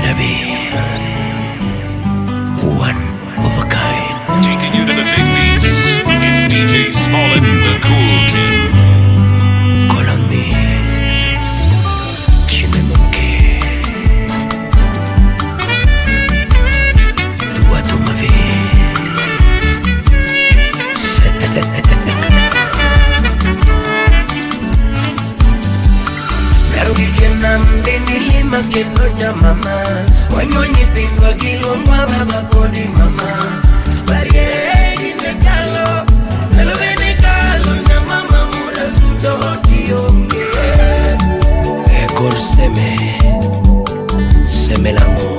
Janabi. One of a kind. Taking you to the big beats. It's DJ Smallin, the cool kid. Call on me. Chimemonke. Dua tu mave. Narugi kenam denilima kendo nyamama. Wanyo nyithindwa giluongwa baba kodi mama. Barie ine kalo, ndalo bende kalo nyamama muda sudo oti onge. Ekor seme, seme lango.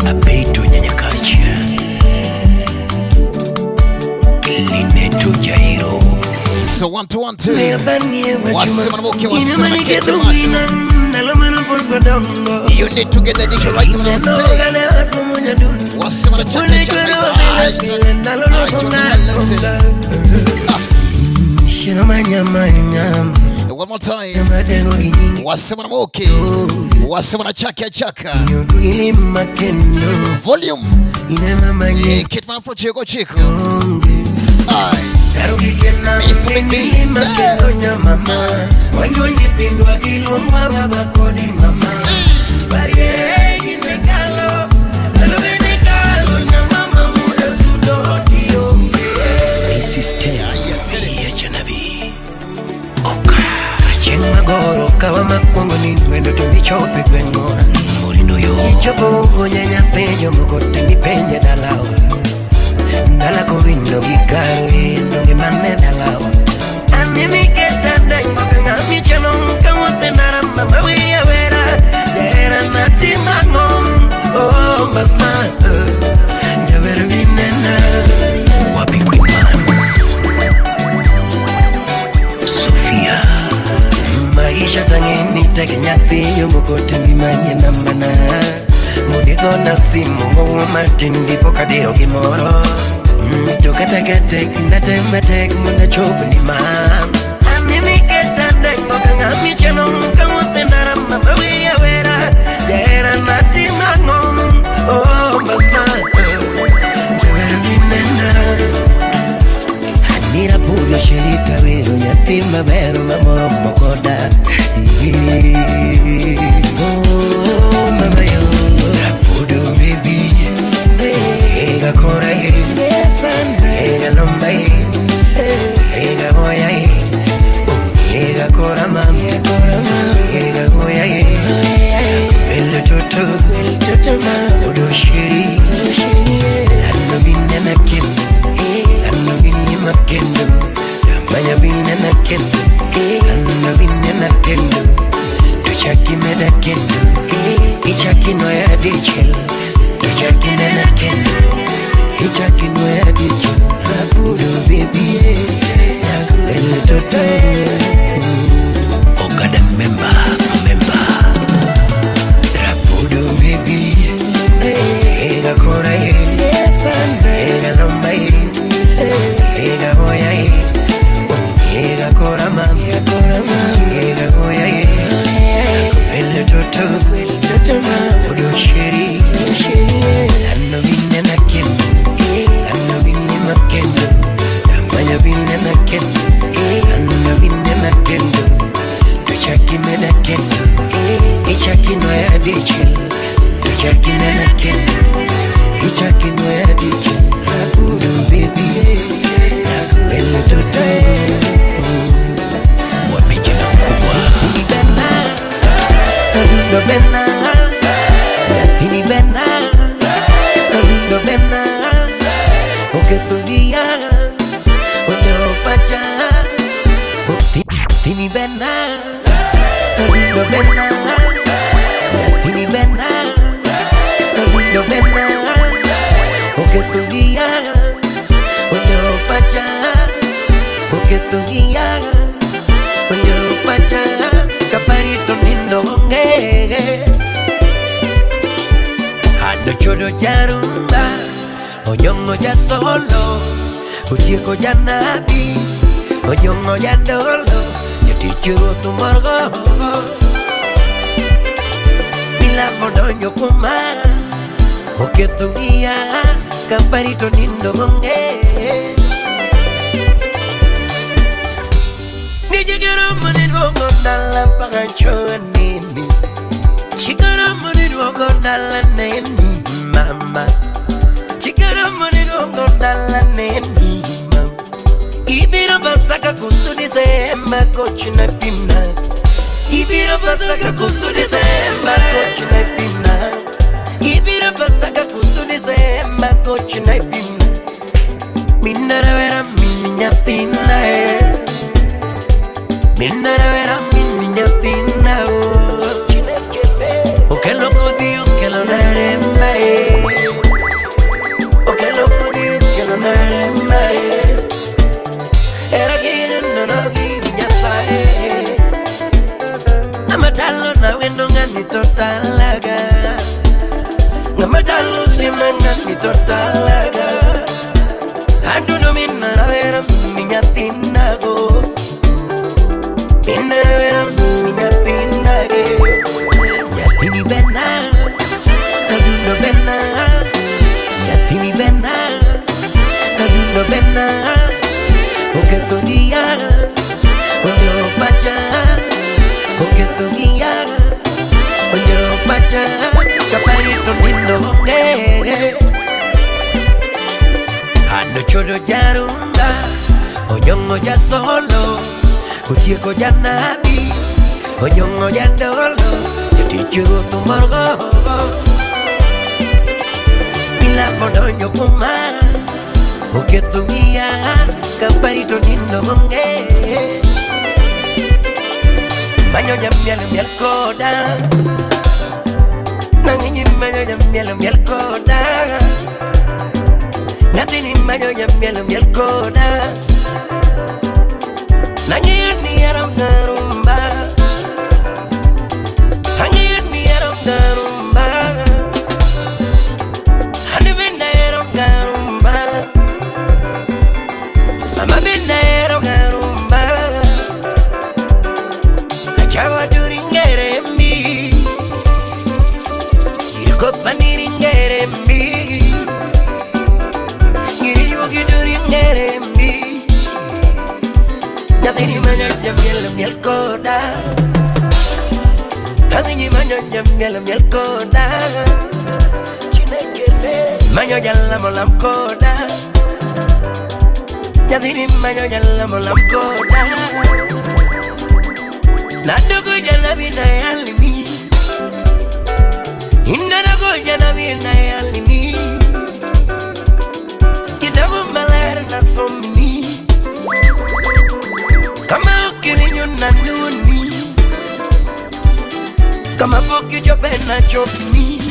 Abeto nyanyakacha. Lineto Jairo. So 1 2 1 2. Wasema na Kete man. You need to get the addition right when I say. Wasema na chaka chaka. One more time. Wasema na moke. Wasema na chaka chaka. Volume. Kete man for Chico Chico. Aye. Mr. Big Beats. Wanyo nyithindwa giluongwa baba kodi mama. Barie ine kalo, ndalo bende kalo nyamama muda sudo oti onge. Mrs. Tea ya Janabi. Oka. Chieng' magoro kawa makwongo ni wendo to michope gweng'wa. Morindo yo. Ichopo gonya nyathi jomoko te nipenje dalawa. Dala kowinjo gi karo e donge mane dalawa. An emiketa dengo ka ng'ami chalo kawuotho e ndara mama wiya wera. Jahera natim ang'o? Oh, basma, jaber minena. Wapi Queen Sofia. Maisha tang'eni tek nyathi jomoko te mimanye nambana. Mudikona simu ng'owo matin dipo kadiro gimoro. To kata katek natem matek mondo achop ni mam. An emiketa dengo ka ng'ami chalo kawuotho e ndara mama wiya wera. Jahera natim ang'o? Oh, mama, jaber minena. Anira pujo sherita wero nyathi maber mamoromo koda. Oh, mama yo. Rapudo baby. Ega kora ye. Ega lomba ye. Ega hoya ye. Ega kora mam. Ega hoya ye. El toto. Odo shiri. Anno binne na kendo. Anno binne makendo. Manya binne na kendo. Anno binne na kendo. Tuchaki meda kendo. Ichaki no ya dichel. Tuchaki nena kendo. Ichaki no ya dichel. Rapudo baby. El toto. Okada member, member. Rapudo baby. Ega kora ye. Ega lomba ye. Ega hoya ye. Ega kora mam. Ega hoya ye. El toto. Odo sheri. Anno binne na kendo. Anno binne makendo. Manya binne na kendo. Anno binne na kendo. Tuchaki meda kendo. Ichaki no ya dichel. Tuchaki nena kendo. Ichaki no ya dichel. Rapudo baby. El toto. Wapi jina mkubwa. Bena, Adundo bena, nyathini bena, adundo bena, oketho wiya, otewo pacha, nyathini bena, adundo bena, nyathini bena, adundo bena, oketho wiya, otewo pacha, oketho wiya, otewo pacha, kaparito nindo onge. Ado chodo jarumba, onyong'o jasolo, otieko janabi, onyong'o jadolo, jatich ruoth morgo. kuma oketho wiya kaparito nindo onge Nichikoromo niduogo dala pacho nini Chikoromo niduogo dala neni mama Chikoromo niduogo dala neni mama Ibiro basaka kusu Disemba kochi na pimna Ibiro basaka kusu Disemba kochi na pimna Ibiro basaka kusu Disemba kochi na pimna Minna vera minna pinna eh Minna vera minna pinna oh Okelo kodi okelo naremba eh Okelo kodi okelo naremba eh Era gino no gino nyasaye Amatalo na wendo ngani totalaga Amatalo sima ngani totalaga Anduno minna vera minna tinago Minna vera minna tinage Nyatini bena Aduno bena Nyatini bena Aduno bena Oketho wiya Onjoro pacha Oketho wiya Onjoro pacha Kaparito nindo onge Ano choro jarumba Onyongo ya solo Otieko ya nabi Onyongo ya ndolo Jatich ruoth omorgo Milambo donjo kuma Oketho wiya Kaparito nindo onge Manyo jamiel miel koda Nang'inyi manyo jamiel miel koda Nyathini manyo jamiel miel koda Nang'eyo ni ero garumba Ang'eyo ni ero garumba An bende ahero garumba Mama bende ahero garumba Achawa turingere mbi Irkopa niringere mbi Ngiriyugi turingere mbi Nyathini manyo jamiel miel koda Nyathini manyo jamiel miel koda Manyo jalamo lam koda Nyathini manyo jalamo lam koda Nadugu janabi na yalimi Inanago janabi na yalimi Kitabu maler na somni Kama ukirinyo na nuni Kama poki chope na chopni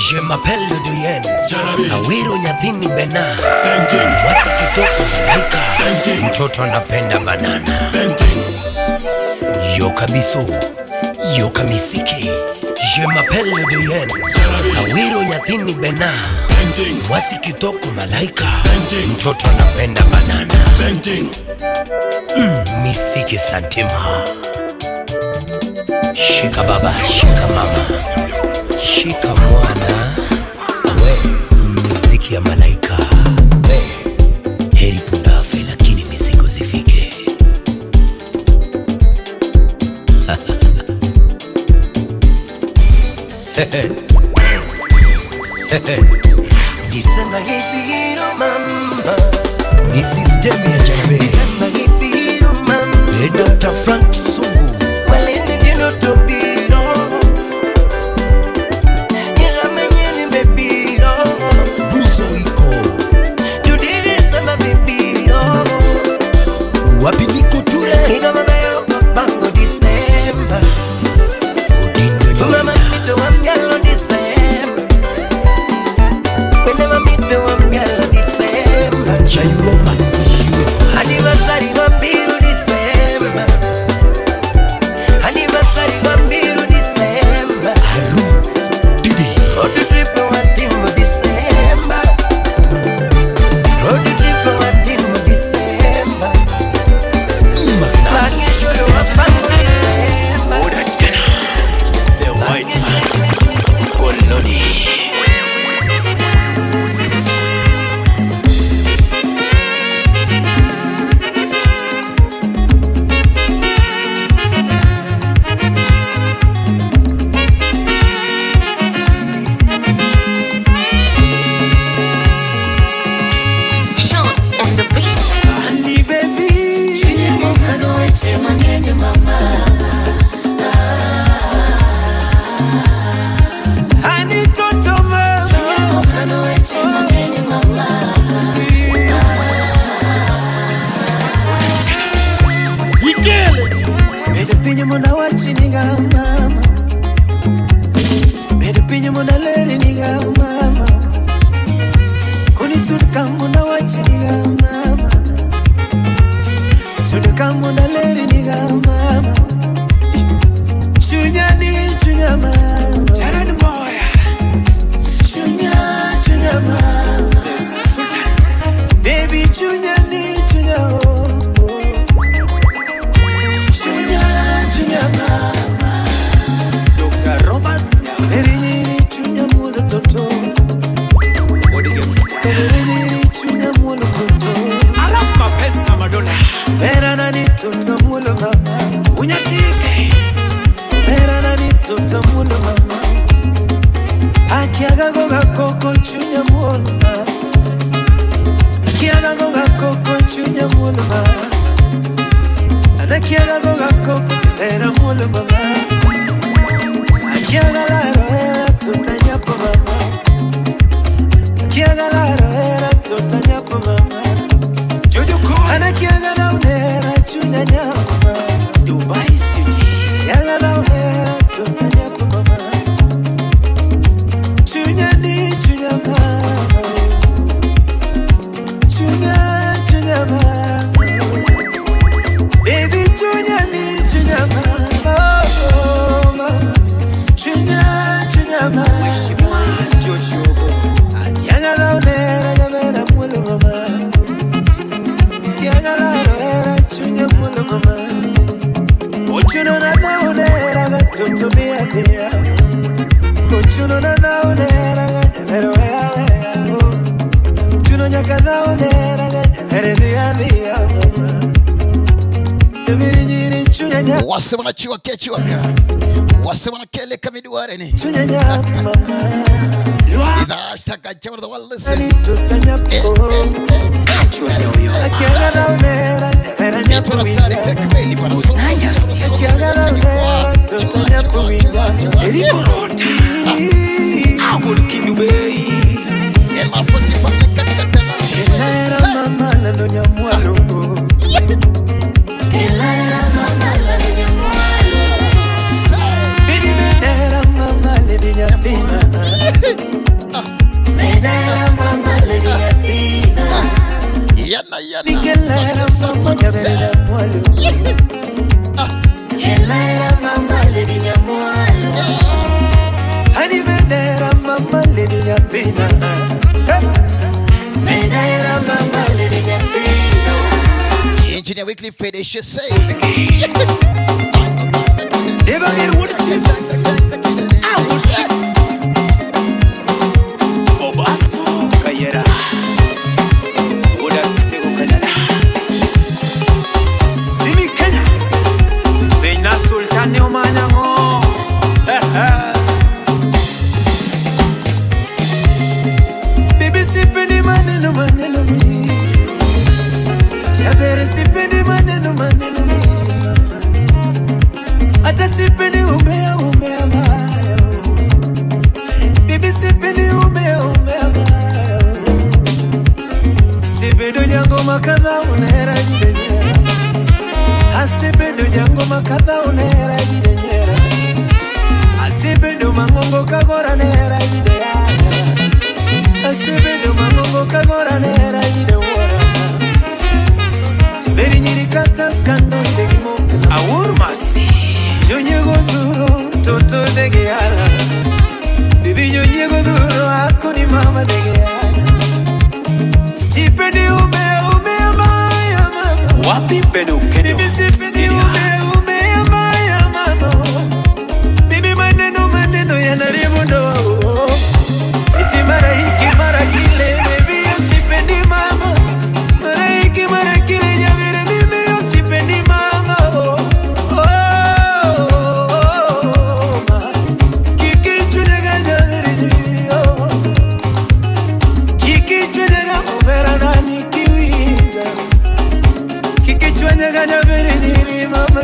Je m'appelle Doyen Awero nyathini bena Wasa kitoko malaika Mtoto anapenda banana Yoka biso Yoka misiki Je m'appelle Doyen Awero nyathini bena Wasi kitoko malaika Mtoto anapenda banana Misiki santima Shika baba, shika mama Shika mwana We, muziki ya malaika We, heri punda afe lakini mizigo zifike Disemba gibiro mama Ni system ya Jarabe Disemba gibiro mama Dr. Frank Sungu Walini dino tobiro Nyiga bebiro Buzo iko Tudiri sema bebiro Wapi niko ture Iga mama yoko pango Disemba Odindo Mama nyonda mito wa mjalo Disemba Wene mamito wa mjalo Disemba Cha Europa UEFA Anniversary wa mbiru Disemba Anniversary wa mbiru Disemba Aru Didi Road trip wa timu Disemba Road trip wa timu Disemba Ma wachiniga mama. Bed piny mondo alerniga mama. Koni sud ka mondo awachniga mama. Sud ka mondo alerniga mama. Chunya ni chunya mama. Jared Moya. Chunya chunya mama. The Sultan. Baby chunya ni chunya oh, oh. Chunya chunya mama. Dr. Robert Nyame. Eri chunya muolo toto. Body Games. Eri chunya muolo toto. Arab mapesa madola. Era nani toto muolo mama. Unyatike. Era nani toto muolo mama. Akiaga goga koko chunya muolo mama. Akiaga goga koko chunya muolo mama. Anakiaga goga koko era muolo mama. Akiaga laro era tutanyako mama. Akiaga laro era tutanyako mama. Jojo Koi. Anakiaga launera chunya nyama. Dubai City. Akiaga launera tutanyako mama. Chunya ni chunya mama. Chunya chunya mama. Baby chunya ni chunya mama. Oh, mama. Chunya chunya mama. Mheshimiwa George Ogo. Akiaga launera nyamera muolo mama. Akiaga launera chunya muolo mama. Ochuno na launera gatoto dia dia. Ochuno na launera ganyamero wea wea. Chuno nyaka launera ganyamere dia dia mama. Jabiri nyiri chunya nya Wasema na chiwa ke chiwa ka. Wasema na kele kamiduareni. chunya nya mama. Is a hashtag I the world listen. Ali tutanyako. Achwa nyoyo. Akiaga launera nyamera Nyatu daktari nyakuwinda. pekmeni bwana. Akiaga launera tutanyakuwinda. Eriko Rota. Agol Kindubei. Elaera mama lalo nyamwalo. Elaera mama lalo nyamwalo. Baby medera mama lady nyathina. Medera mama lady nyathina. Yana yana. Nikelera mama nyabere nyamwalo. Elaera mama lady nyamwalo. Hani medera mama lady nyathina. Medera mama lady nyathina. Engineer Weekly Finish say. Never get wood chief. I would chief. Bob Aso Kayera. Oda Sego Kanada. Simi Kenya. Bena Sultan Omanyango. Baby sipendi maneno maneno mi. Chabere sipendi maneno maneno mi. Hata sipendi umbea umbea mara. Baby sipendi umbea umbea mara. Sipendi nyango makadha unera jidenyera. Asipendi nyango makadha unera jidenyera. Asipendi mangongo kagora nera jideana. Asipendi mangongo kagora nera jidewora. Tiberi nyiri kata skando ndegimo. Awur Masi. Nyonyego duro toto degeara. Bibi nyonyego duro akoni mama degeara. Sipendi ume ume maya mama. Wapi Beno Kendo. Bibi sipendi ume ume maya mama. Bibi maneno maneno yanaribu ndoa. Eti mara hiki mara kile baby usipendi mama. Mara hiki mara kile nyavire mimi usipendi mama. Oh, oh, oh, ma. Kiki chunega nyavire jiyo. Kiki chunega ubera nani kiwinja. Kiki chunega nyavire nyiri mama.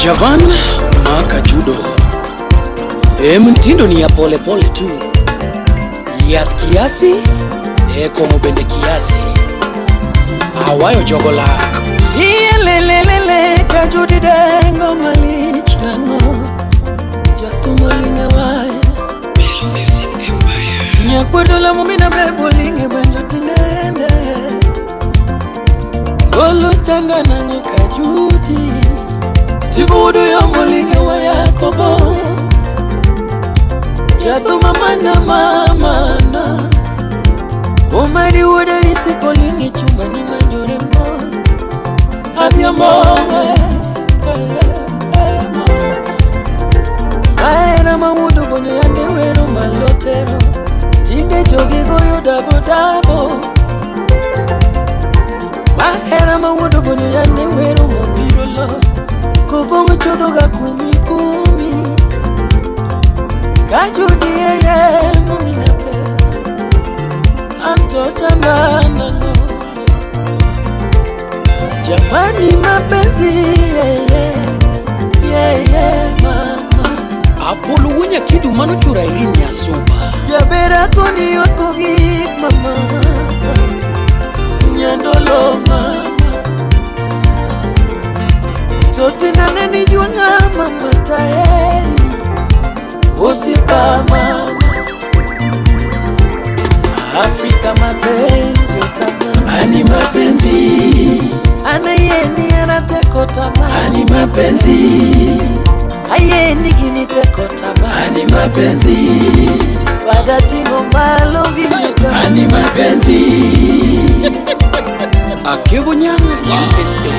Javan Maka Judo. E mtindo ni ya pole pole tu. Yath kiasi, e kong'o bende kiasi. Awayo jogo lak. Iyelelelele kajudi dengo malich nang'o Jatumo linge wae Nyakwedo la mumina bebo linge banjo tinende Golo changa nang'o kajudi Steve yombo linge wa Yakobo Jatuma mana mama na Omari wuoda risiko linge chumba ni manjore mo Adhiambo Ahera mawuondo bonyo yande wero malotero Tinde jogi goyo dabo dabo Ahera mawuondo bonyo yande wero mobiro lo Kobongo chodho ga kumi kumi Kajudi yeye muminape Anto nango Jamani mapenzi yeah, yeah, yeah, yeah, mama Apollo wunya kindu mano chura Irene Nyasuba. Jabera koni oko gik mama Nyandolo mama Totina neni juanga mama taeri Osiepa mama Afrika mapenzi utama Ani mapenzi, Anayeni anateko tama ani mapenzi, Ayeni gini teko tama ani mapenzi, Badatimo malo gini ani mapenzi. Akevo Nyanga USA.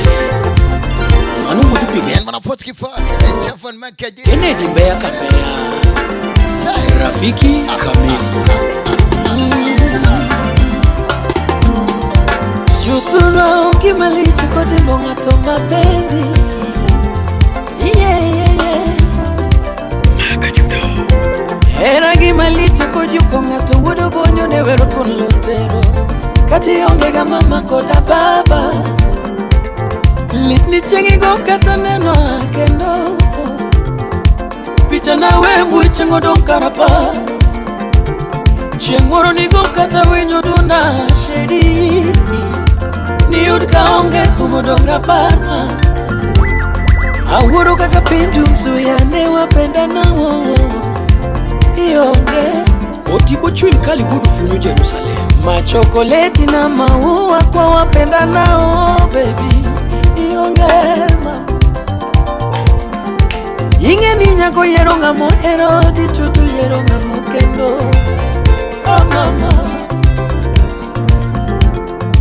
Mano wuod Bige. En mana Potski Park, Javan Maka Judo. Kennedy Mbeya ka Mbeya. Say. Rafiki kamili. Jukurwa ukimalicha kote mbonga to mapenzi. Yeah, yeah, yeah. Hera gimalicha kojuko ng'ato wuodo bonyo ne wero thuon lotero. Kati onge ga mama koda baba. Lit ni chieng' igo kata neno kendo. Picha na we mbui chieng' odong' karapar. Chieng' moro nigo kata winjo dunda shedi. Niyud ka onge kumodong' rapar. Awuoro kaka piny dum suya ne wapenda nao. Ionge Otibo chwin kali wuod Funyo Jerusalem. Machokoleti na maua kwa wapenda nao baby. Ionge ma Ing'e ni nyako yiero ng'ama ohero dichuo to yiero ng'ama okendo. Oh mama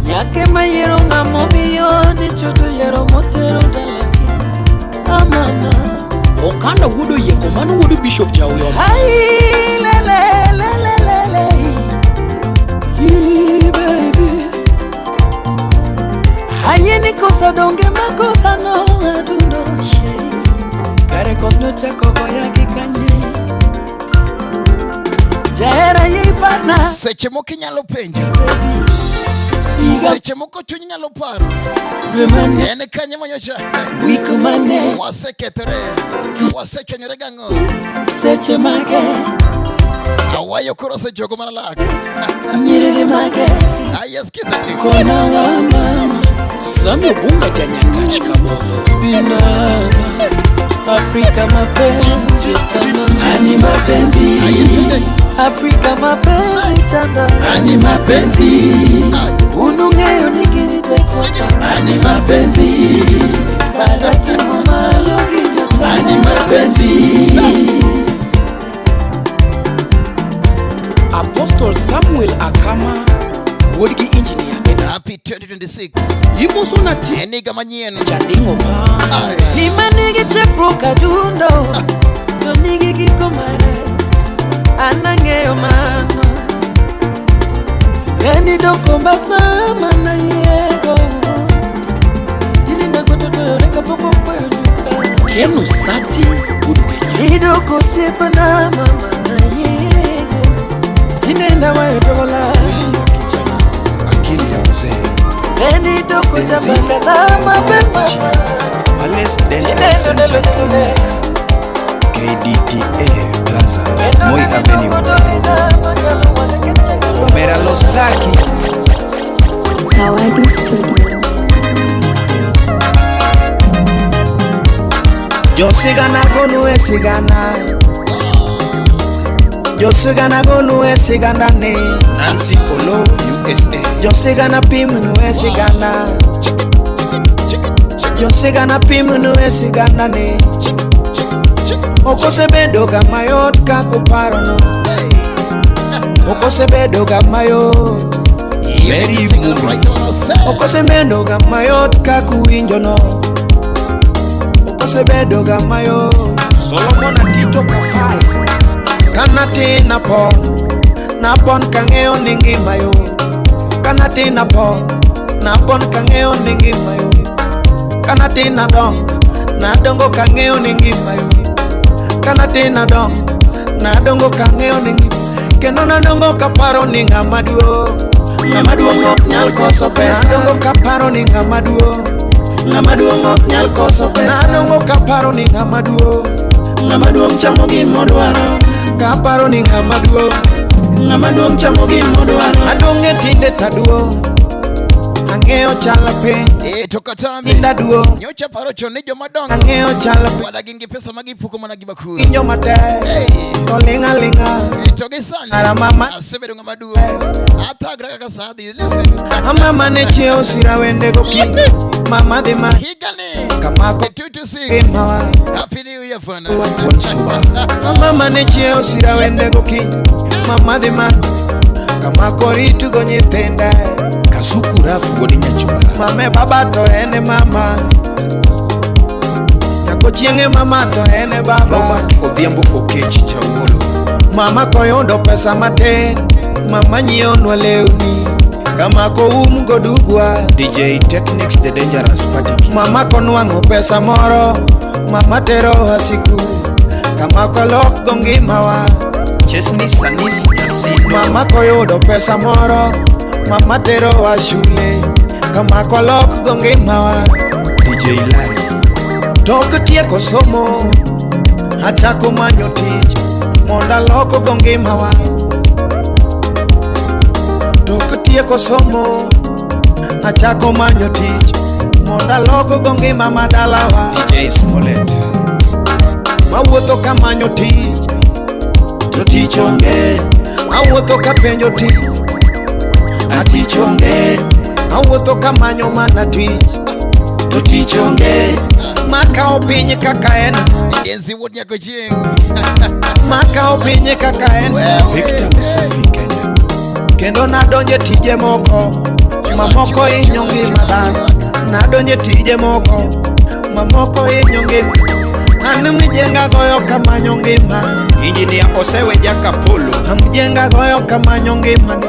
Nyake ma yiero ng'ama omiyo dichuo to yiero motero dalagi. Oh mama Okanda wuod Oyieko mano wuod Bishop Jauyoma. Ai le le le le le le. Ee, baby Ayie ni kosa donge mako dhano adundo sheri. Kare koth nochako goya gi kanye. Jahera yie iparna Seche moko inyalo penjo. baby. Higa Seche moko chuny nyalo paro. dwe mane En kanye manyocha wik mane wasekethore, wasechwanyore gang'o? seche mage Awayo koro osejogo mana lak. nyiriri mage Aya, sikiza tu. kona wa mama Sami Obunga janyakach Kabodho. binama Afrika mapenzi tanda Ani mapenzi, Aya, twende. Afrika mapenzi tanda ani mapenzi, Unung'eyo ni gini teko tama ani mapenzi, Badatimo malo ginyo ani tama mapenzi. Apostle Samuel Akama wuod gi engineer Eda. Happy 2026. Imoso na ti En higa manyien. janding'o pa. Ay. Gima nigi chakruok adundo to nigi giko mare An ang'eyo mano Eni doko mbasna mana yiego Tinde nago totoyore kapok okweyo nyuka Kenu Sati wuod Kenya. Idoko osiepna mama nayiego Tinenda wayo jogola Kijana, akili ya mzee. Eni doko jabaka na mapema Palace Dental Tinenda Center. KDTA Plaza, Moi Avenue, Nairobi. Omera Los Lucky. Zawadi Studios. Josigana gonu e sigana. Josigana gonu e sigana ne. Nancy Olo, USA. Josigana pimnu e sigana. Josigana pimnu e sigana ne. Okosebedo ga mayot kaka no. Okosebedo ga mayot. Mary Bumi. Okosebedo ga mayot kaka uwinjo no. Okosebedo ga mayot. Solomon Atito Kafai. Kanatin napon, napon kang'eyo ni ngima yot. Kanatin napon, napon kang'eyo ni ngima yot. Kanatin nadongo, nadongo kang'eyo ni ngima yot. Kanatin nadongo, nadongo kang'eyo ni ngima. Kendo nadongo kaparo ni ng'ama duong', ng'ama duong' ok nyal koso pesa. Nadongo kaparo ni ng'ama duong', ng'ama duong' ok nyal koso pesa. Nadongo kaparo ni ng'ama duong', ng'ama duong' chamo gimodwaro. Kaparo ni ng'ama duong', ng'ama duong' chamo gimodwaro. Adong' e tinde taduong', ang'eyo chal piny. To katambe. Inda duong', Nyocha paro chon ni joma dongo ang'eyo chal piny. wadagi gi pesa ma gipuko mana gi bakul. Winjo matek, to ling' aling'a. To gi sani Ara mama. asebedo ng'ama duong'. Athagra kaka sa dhi. Listen. Mama ne chiewo sira wende gokinyi. Mama dhi ma Higani kamako 226. ngimawa. Happy New Year bwana. Suba. Mama ne chiewo sira wende gokinyi. Mama dhi ma kamako ritugo nyithinde. Kasuku Rafu wuod Nyachula. Mame baba to en e mama. Nyako chieng' e mama to en e baba. Robert Odhiambo Okech Chauolo. Mama koyudo pesa matin, mama nyiewonwa lewni. Kamako um go dugwa. DJ Technics The Dangerous Party King. Mama konwang'o pesa moro, mama terowa sikul. Kamako lok go ngimawa. Chesney Sanis Nyasindo. Mama koyudo pesa moro, mama terowa shule. Kamako lok go ngimawa. DJ Larry. Tok tieko somo, achako manyo tich mondo alok go ngimawa. Tok tieko somo, achako manyo tich mondo alok go ngima ma dalawa. DJ Smollett. Mawuotho kamanyo tich, to tich onge. Awuotho kapenjo tich, a tich onge. Awuotho kamanyo mana tich, to tich onge. Makawo piny kaka en, Denzi wuod Nyakochieng'. makawo piny kaka en. Victor Msafi Kenya. Kendo nadonje tije moko, mamoko hinyo ngima dhano. Nadonje tije moko, mamoko hinyo ngima. An mjenga goyo kamanyo ngima. Engineer Osewe Jakapolo. Amjenga goyo kamanyo ngima ni.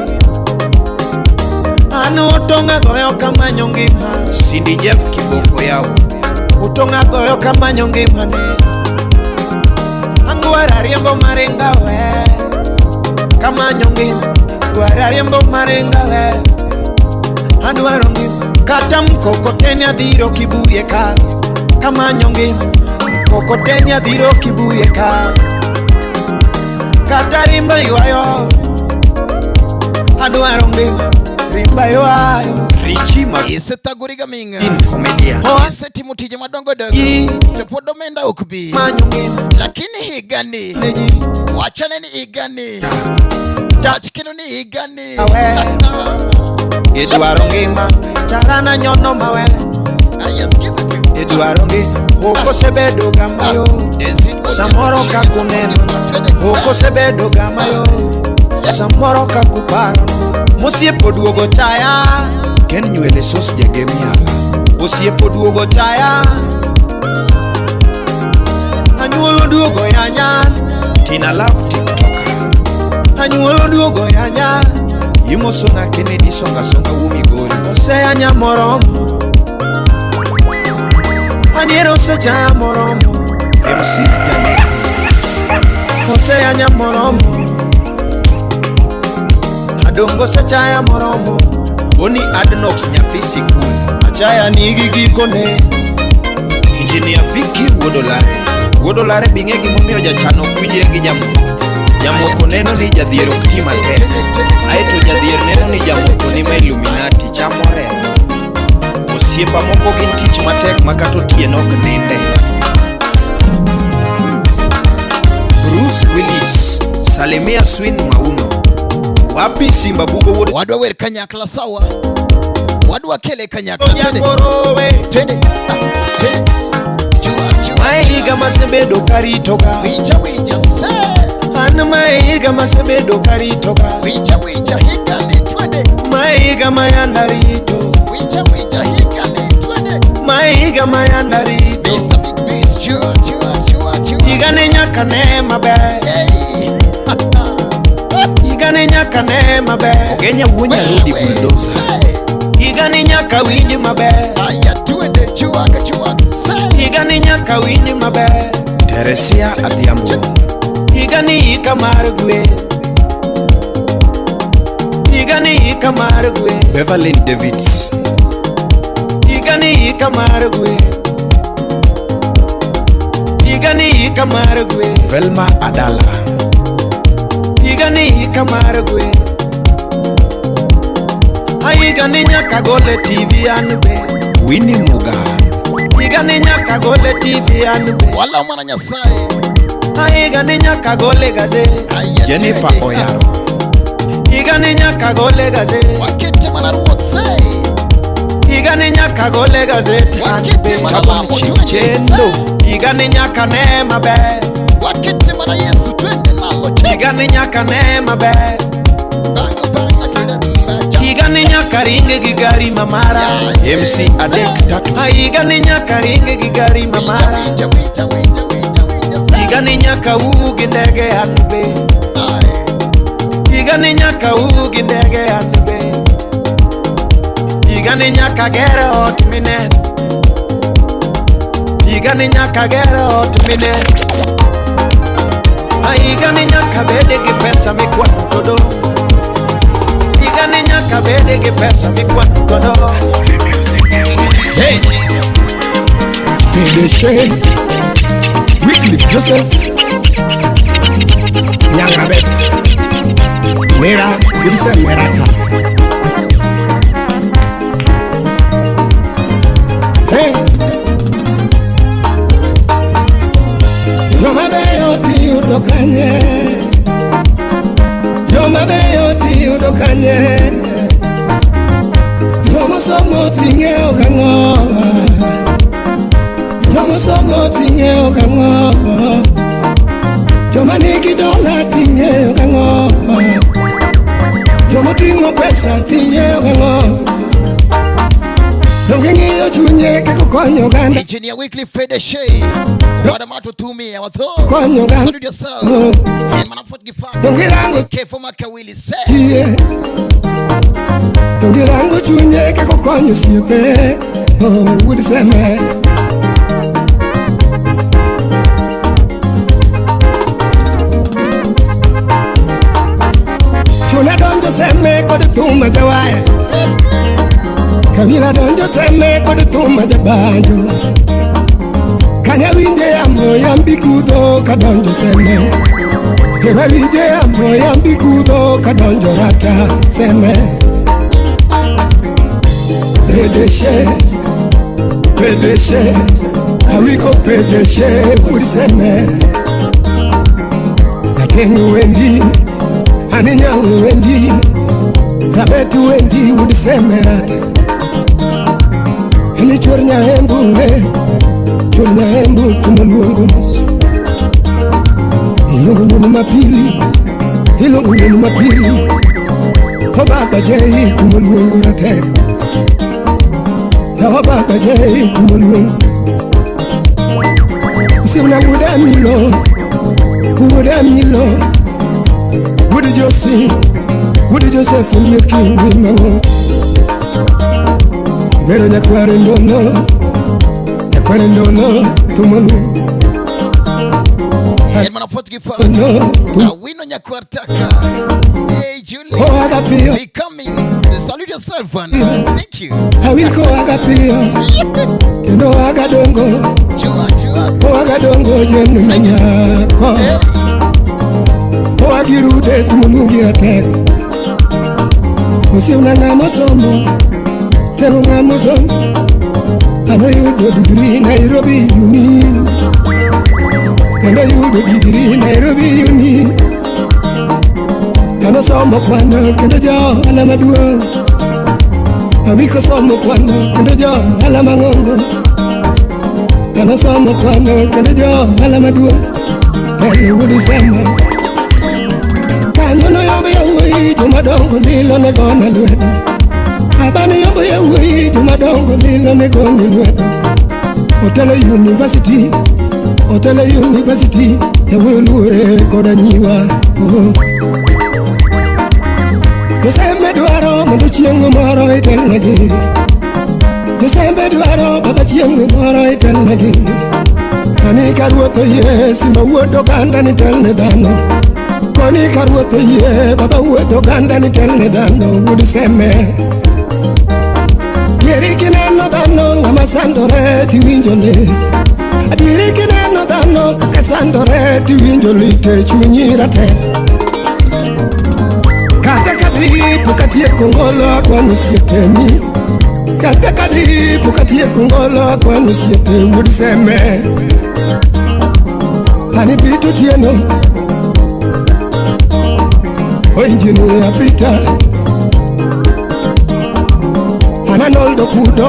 An otonga goyo kamanyo ngima. Cindy Jeff Kiboko Yao. Utonga goyo kamanyo ngima ni. Angwara riembo maringa we. Kamanyo ngima. Gwara riembo maringa we. Adwaro ngima. Kata mkokoteni adhiro kibuye ka. Kamanyo ngima. Mkokoteni adhiro kibuye ka. Kata rimba ywayo. Adwaro ngima. Rimba ywayo. Richie Martin Isetagori gaming'a. Comedian. Isetimo tije madongo dongo. Ji To pod omenda ok bi. manyo ngima. Lakini higani Ne ji. wachane ni higani wach kendo ni higani Awe. Idwaro ngima. Tarana nyono mawe. Aya, sikiza tu. Idwaro ngima. Ok osebedo ga mayot. Denzi wuod Samoro Nyakochieng'. kakuneno ok osebedo ga mayot. Samoro kakuparo mosiepo duogo chaya. Ken Nywele Sos Jagem Yala. Osiepo duogo chaya. Anyuolo duogo yanya. Tina Love TikToker. Anyuolo duogo yanya. Imosona Kennedy Songa Songa wuo Migori. Oseyanya moromo. Adier osechaya moromo. MC Jamaica. Oseyanya moromo. Adongo osechaya moromo. Boni Adnox nyathi sikul. Achaya nigi gikone. Engineer Vicky Wuodolare. Wuodolare bing'e gimomiyo jachan ok winjre gi jamoko. Jamoko neno ni jadhier ok ti matek. Aeto jadhier neno ni jamoko ni ma Illuminati chamo remo. Osiepa moko gin tich matek ma kata otieno ok ninde. Bruce Willis, Salimia Swin Mauno. Wapi Simba Bugo wuod Wadwa wer kanyakla sawa. Wadwa kele kanyakla. Twende. Jangorowe. Twende. Ah, twende. Chua chua. Mae higa masebedo karitoga. Winja winja se. An mae higa masebedo karitoga. Winja winja higa ni twende. Mae higa mayanda rito. Winja winja higa ni twende. Mae higa mayanda rito. Mr. Big Bass chua chua chua chua. Higa ni nyaka ne maber. Hey. Higa ni nyaka ne maber. Ogenya wuo Nyarodi bulldozer. Higa ni nyaka winj maber. Aya twende chua chua se. Higa ni nyaka winj maber. Teresia Adhiambo. Higa ni hika mar gweth. Higa ni hika mar gweth. Beverlyn Davids. Higa ni hika mar gweth. Higa ni hika mar gweth. Velma Adala. Higa ni hika mar gweth. Higa ni nyaka gole TV an be. Winnie Muga. Higa ni nyaka gole TV an be. Wala mwana Nyasaye. Higa ni nyaka gole gazet. Aya Jennifer twende. Oyaro. Higa ni nyaka gole gazet. Wakete mana ruoth se. Higa ni nyaka gole gazet an Wakete be. mana lamo twende Chendo. se. Higa ni nyaka ne maber. Wakete mana Yesu twende nalo. Higa ni nyaka ne maber. Bang bang twende mbacha. Higa ni nyaka ringe gi gari mamara. MC Adek Tatu. Higa ni nyaka ringe gi gari mamara. Winja winja winja winja winja se. Higa ni nyaka uu gi ndege an be. Ai. Higa ni nyaka uu gi ndege an be. Higa ni nyaka ger ot minen. Higa ni nyaka ger ot minen. Higa ni nyaka bede gi pesa mikwano godo. Higa ni nyaka bede gi pesa mikwano godo. Hey. PDG Wycliffe Joseph Nyangabet Mera Wilson Merata. Hey. Joma beyo tiyudo kanye. Joma beyo tiyudo kanye. Joma somo ting'eyo gang'o. Joma somo ting'eyo gang'o. Joma nigi dola ting'eyo gang'o. Joma ting'o pesa ting'eyo gang'o. Donge ng'iyo chunye kaka konyo oganda. Engineer Wycliffe Fedeshe. Wada mato tumia watho. Konyo oganda. Salute yourself. En mana pot gi pak. Donge rango Kefo makawili se. Tie. Donge rango chunye kaka konyo osiepe. Oh, wuod Seme. Chuna donjo Seme kod thum jawaya. Kabila donjo Seme kod thum jabanjo. Kanya winje yamo yambi kudho kadonjo Seme. Ewa winje yamo yambi kudho kadonjo rata Seme. Pedeshe, pedeshe, awiko pedeshe useme. Atengu wendi, aninyangu wendi, rabetu wendi udiseme rata. Ni chwer nyaembu we, chwer nyaembu kumoluongo mos. Iluongo wuon mapili, iluongo wuon mapili. O baba jei kumoluongo ratek. O baba jei kumoluongo. Usiepna wuod Amilo, wuod Amilo. Wuod Josi, wuod Joseph ondiek ngimang'o. Vero nyakware ndolo, nyakware ndolo, tumolu. En mana pot gi pak. No, Awino nyakwar taka. Hey Julie. Oaga piyo. Be coming. Salute yourself and thank you. Awiko aga piyo, kendo aga dongo. Piyo kadongo jeno nyako. Owagirude tumuluongi ratego. Osiepna ng'ama osomo, tero ng'ama osomo. Anoyudo degree Nairobi Uni. Kendo yudo degree Nairobi Uni. Anosomo kwano kendo ja ohala maduong'. Awiko somo kwano kendo ja ohala mang'ongo. Anosomo kwano kendo ja ohala maduong'. Telo wuod Seme. Kanyo noyombo yawuoyi jomadongo lilo ne gone lwedo. Abani yombo yawuoyi jomadongo lilo ne gone lwedo. Otelo University, Otelo University, yawuoyi oluore koda nyiwa. Oh. Josembe dwaro mondo chieng' moro itelnegi. Josembe dwaro baba chieng' moro itelnegi. Koni ka ruoth oyie simba wuod oganda ni telne dhano. Koni ka ruoth oyie baba wuod oganda ni telne dhano wuod Seme. Dieri kineno dhano ng'ama sandore tiwinjo lit. Adieri kineno dhano kaka sandore tiwinjo lit e chunyi rateng'. Kata kadhi pok atieko ngolo akwano osiepeni. Kata kadhi pok atieko ngolo akwano osiepe wuod Seme. Ani Peter Otieno, o engineer Peter. An Arnold Okudo,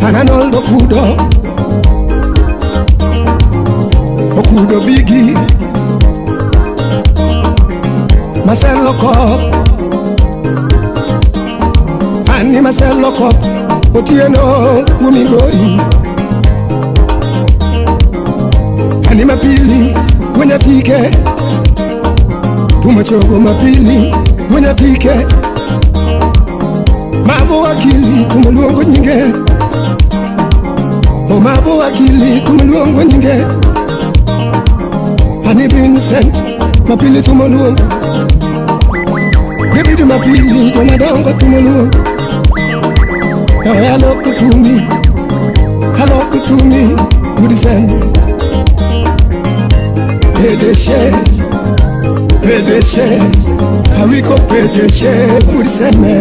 an Arnold Okudo. Okudo Bigi, Marcel Okoth, Ani Marcel Okoth, Otieno Migori. Ani Mapili, Wenyatike, Tumachogo Mapili, Wenyatike. Mavo wakili, tumuluongo nyinge. O mavo wakili, tumuluongo nyinge. Ani Vincent, Mapili tumuluongo. David Mapili, jomadongo tumuluongo. Yawe aloko tumi, aloko tumi, wuod Seme. PDG, PDG, Awiko PDG, wuod Seme.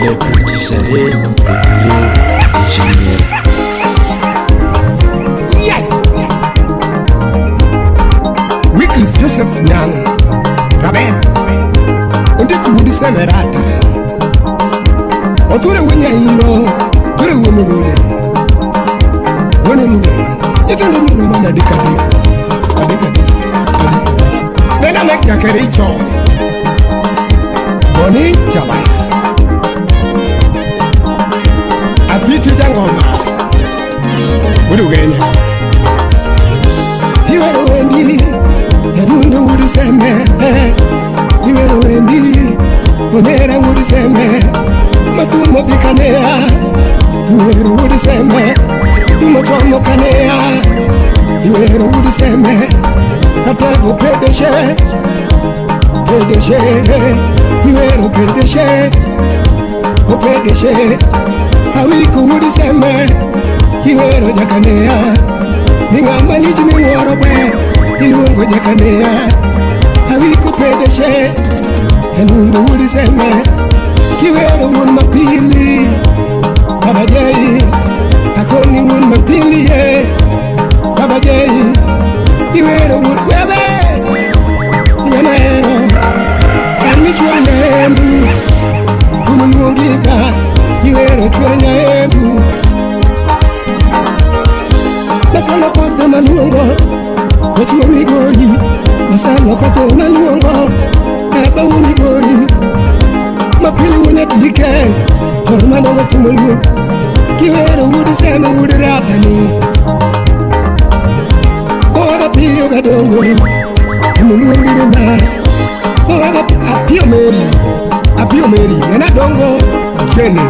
Les petits arrêts, reculés, dégénérés. Yeah! Wycliffe Joseph Nyang, Raben, Ondik wuod Seme rata. Oture wuod Nyairo, Ture wuon Rude. Wuon Rude, nyithindo nyuolo mana adek adek, adek adek, adek. Nena mek Jakericho, Boni Jabaya. Apiti Jangoma, wuod Ugenya. Iwero wendi, Yadundo wuod Seme. Iwero wendi, Onera wuod Seme. Matumo dhi kanea, Iwero wuod Seme. Tumo chomo kanea, Iwero wuod Seme. Atego PDG, PDG, Iwero PDG, o PDG. Awiko wuod Seme, Iwero jakanea. Ni ng'ama lich miwuoro be, iluongo jakanea. Awiko PDG, Enundo wuod Seme. Kiwero wuon Mapili, Baba Jai. Akoni wuon Mapili, ye, Baba Jai. Iwero wuod Webe, ng'ama hero. An ichwero nyaembu, kumoluongi ba. Iwero chwero nyaembu. Masalo kothe maluongo, ochuo Migori. Masalo kothe maluongo, eba wuo Migori. Mapili wuo Nyatike, jor madongo tumo luo. Kiwero wuod Seme wuod Ratani. Owaga piyo gadongo, emoluongire ma. Owaga apiyo Meri, apiyo Meri, nena dongo chene.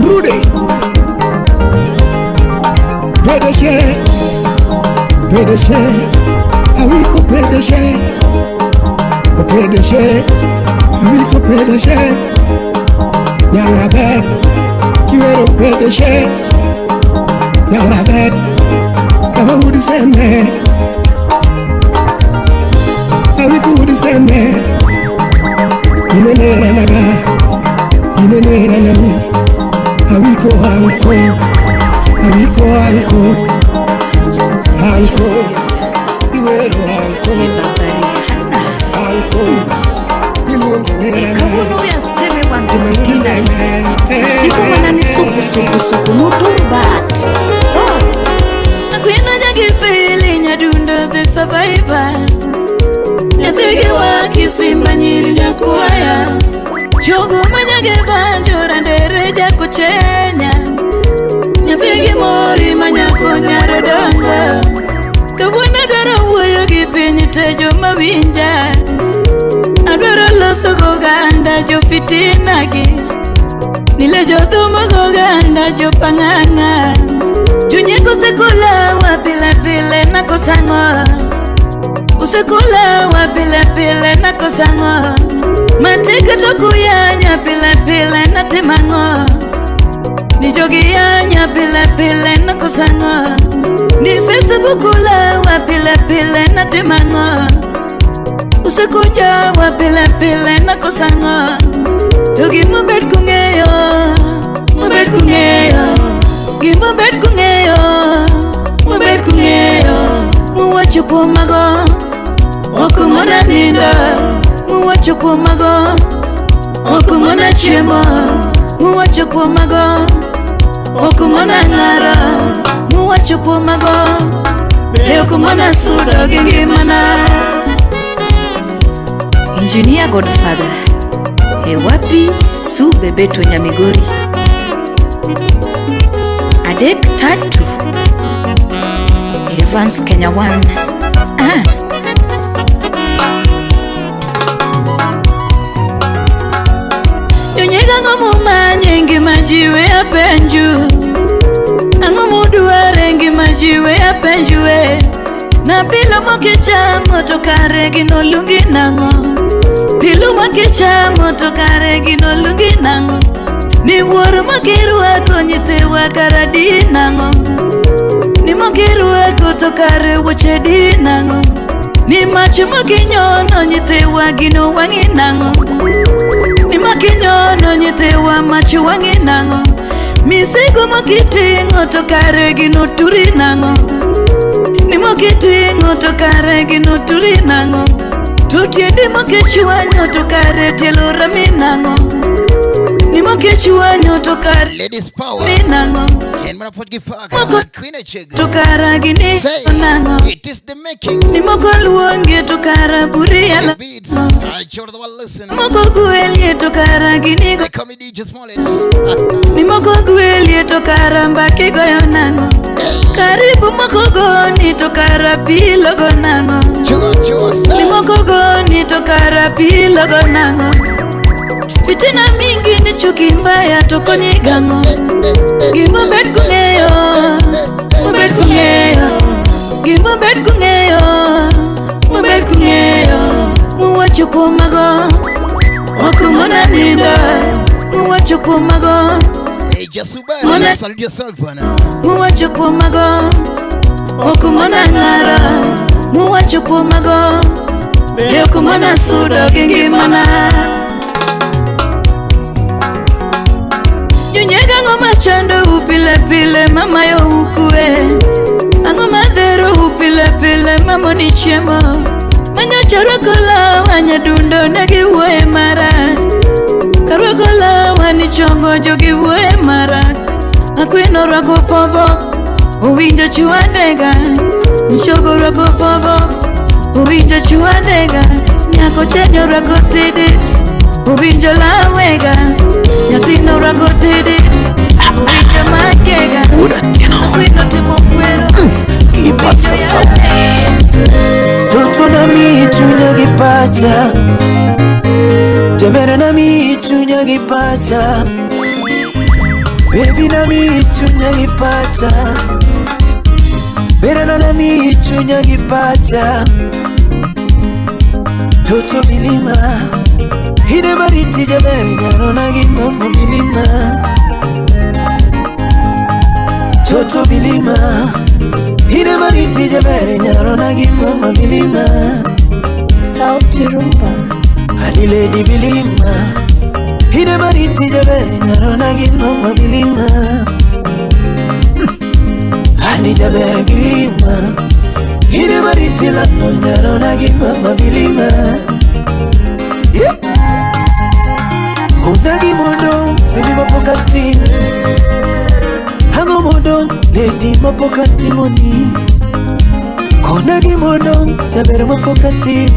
Rude. PDG, PDG, Awiko PDG, o PDG, Awiko PDG, Nyang Raber, Kiwero PDG Nyaurabet Kama wudi seme Awiku wudi seme Inenera naga Inenera nami Awiko anko Awiko anko Anko Iwero anko Anko Siku manani suku suku suku muturbat. Akwina nyagifili nyadunda the survivor. Nyathige wa kisimba nyiri nyakuaya. Chogo manyage banjora ndere jakochenya. Nyathige mori manyako nyarodongo. Kawuono adwaro wuoyo gi piny te joma winja. Adwaro loso goganda jo fitina gi. Nile jodhumo goganda jo pang'ang'a. Junyiego osekula wa pile pile nakosang'o. Usekula wa pile pile nakosang'o. Mateka to kuyanya pile pile natimang'o. Ni jogi yanya pile pile nakosang'o. Ni Facebook ula wa pile pile natimang'o. Usekunja wa pile pile nakosang'o. To gima bet kung'eyo, mabet kung'eyo, gima bet kung'eyo, mabet kung'eyo. Muwacho kuomago, ok umona nindo. Muwacho kuomago, ok umona chiemo. Muwacho kuomago, ok umona ng'aro. Muwacho kuomago, be ok umona sudo gi ngimana. Engineer Godfather Hewapi Su Bebeto Nyamigori Adek Tatu Evans Kenya 1. Ah. Jonyega ang'o mumanye ngima ji we apenju. Ang'o mudware ngima ji we apenju we. Na pilo mokichamo to kare gino luongi nang'o. Pilo mokichamo to kare gino luongi nang'o. Ni wuoro mokirwako nyithiwa kara di nang'o. Ni mokirwako to kare wuoche di nang'o. Ni mach mokinyono nyithiwa gino wang'i nang'o. Ni mokinyono nyithiwa mach wang'i nang'o. Misigo mokiting'o to kare gino turi nang'o. Ni mokiting'o to kare gino turi nang'o. To tiendi mokichwanyo to kare tielo rami nang'o. Ni mokichwanyo to kare Ladies power mi nang'o. En mana pod gi paka Queen Achego. To kara gini Say, nang'o. it is the making. Ni moko luongi to kara buri ala. The beats. I sure the world listen. Moko gwelie to kara gini go. They call me DJ Smollett. Ni moko gwelie to kara mbaki goyo nang'o. Karibu moko goni to kara pilo go nang'o. Chua chua Ni say. moko goni to kara pilo go nang'o. Fitina mingi ni chuki mbaya to konyi gang'o. Gima bet kung'eyo, mabet kung'eyo, gima bet kung'eyo, mabet kung'eyo. Muwacho kuomago, ok umona nindo. Muwacho kuomago, Hey, Jasubari, Mona- salute yourself bwana. muwacho kuomago, ok umona ng'aro. Muwacho kuomago, be ok umona sudo gi ngimana. Jonyega ang'o machando u pile pile mamayo ukwe. Ang'o madhero u pile pile mamoni chiemo. Manyocha rwako lawa nyadundo ne giwuoye marach. Karwako lawa ni chongo jogi wuoye marach. Akwino rwako pobo owinjo chwadega. Mchogo rwako pobo owinjo chwadega. Nyako chenyo rwako tidit owinjo lawega. Nyathino rwako tidit owinjo makega. Akwino timo kwero Kipaza sauti Toto na mi chunya gi pacha. Jabera na mi chunya gi pacha. Baby na mi chunya gi pacha. Bera na mi chunya gi pacha. Toto milima Hine mariti jaberi nyaro na gi mambo milima. Nyarona gi mama bilima. Sauti Rumba. Ani lady bilima. Hine mariti jabere nyarona gi mama bilima. Ani jabere bilima. Hine mariti lano nyarona gi mama bilima. Yeah. Kuna gimondo baby mapokati. Hango mondo lady mapokati moni. Kona gimondo jabere mapokati.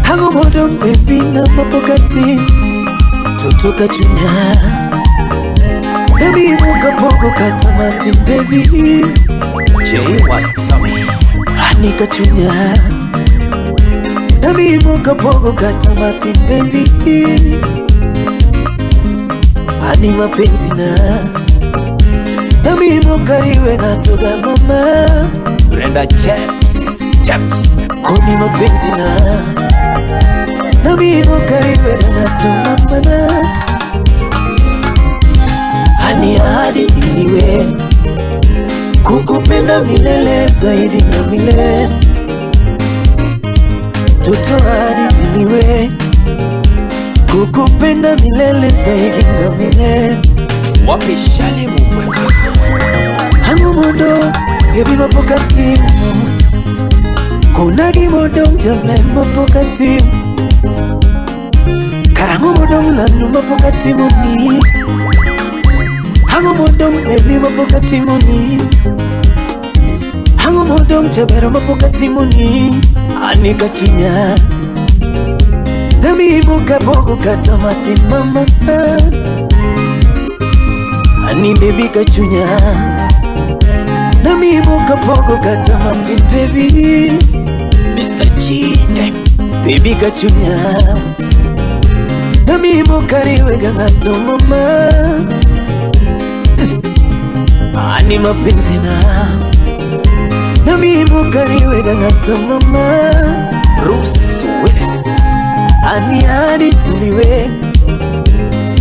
Hango mondo baby na mapokati. Toto kachunya. Baby muka poko katamati baby. Jay Wasami. Ani kachunya. Baby muka poko katamati baby. Ani mapenzi na. Baby mukariwe natoga mama. Brenda Chaps. Chaps. Koni mapenzi na. Baby mukariwe natoga mama. Ani hadi niwe kukupenda milele zaidi na milele. Toto hadi niwe kukupenda milele zaidi na milele. Wapi shali mubweka. Hangu modo baby mapokati. Kuna gimodo jame mapokati. Karangu modo lanu mapokati moni. Hangu modo baby mapokati moni. Hangu modo jabero mapokati moni. Ani kachunya. Dami muka bogo katamati mama. Ani baby kachunya. Dami muka bogo katamati baby. Mr. G Baby kachunya. Dami mukariwe gangato mama. Ani mapenzi na. Dami mukariwe gangato mama. Bruce Willis. Ani hadi niwe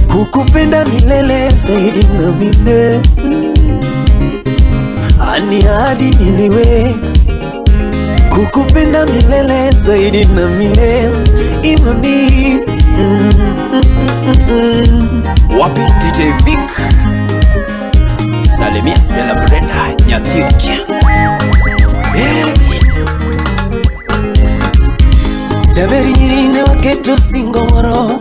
kukupenda milele zaidi na milele. Ani hadi niliwe kukupenda milele zaidi na milele. Imami. Wapi DJ Vic. Salimia Stella Brenda Nyathiucha. Jaberi nyirine waketu singomoro.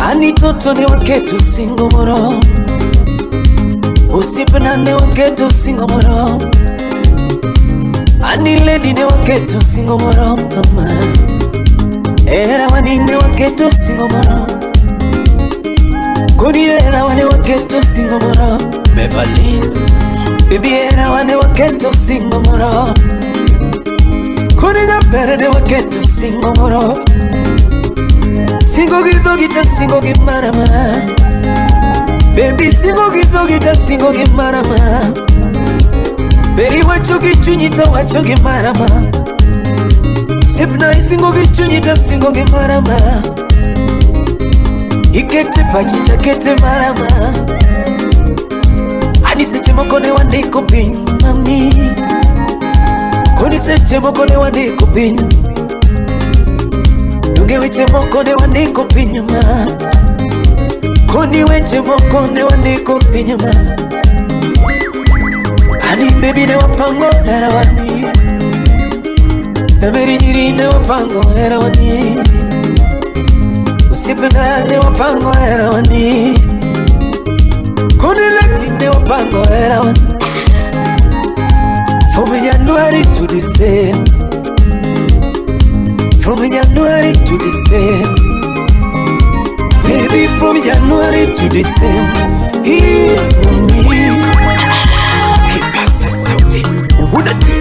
Ani toto ne waketu singomoro. Usipena ne waketu singomoro. Ani lady ne waketu singomoro mama. Era wani ne waketu singomoro. Koni era wane waketu singomoro. Beverly. Baby era wane waketu singomoro. Koni nyapere ne waketu singomoro. Singo githo gita singo gimarama. Baby singo githo gita singo gimarama. Beri wacho gichunyita wacho gimarama. Sipna singo gichunyita singo gimarama. Ikete pachita kete marama. Ani seche moko ne wandiko piny mami. Koni seche moko ne wandiko piny. Dunge weche moko ne wandiko piny ma. Koni weche moko ne wandiko piny ma. Ani baby ne wapango erawani. Taberi nyiri ne wapango erawani. Usipenda ne wapango erawani. Koni leti ne wapango erawani. From January to December. From January to December. Baby from January to December. Here me. Kipasa sauti. Uhudati.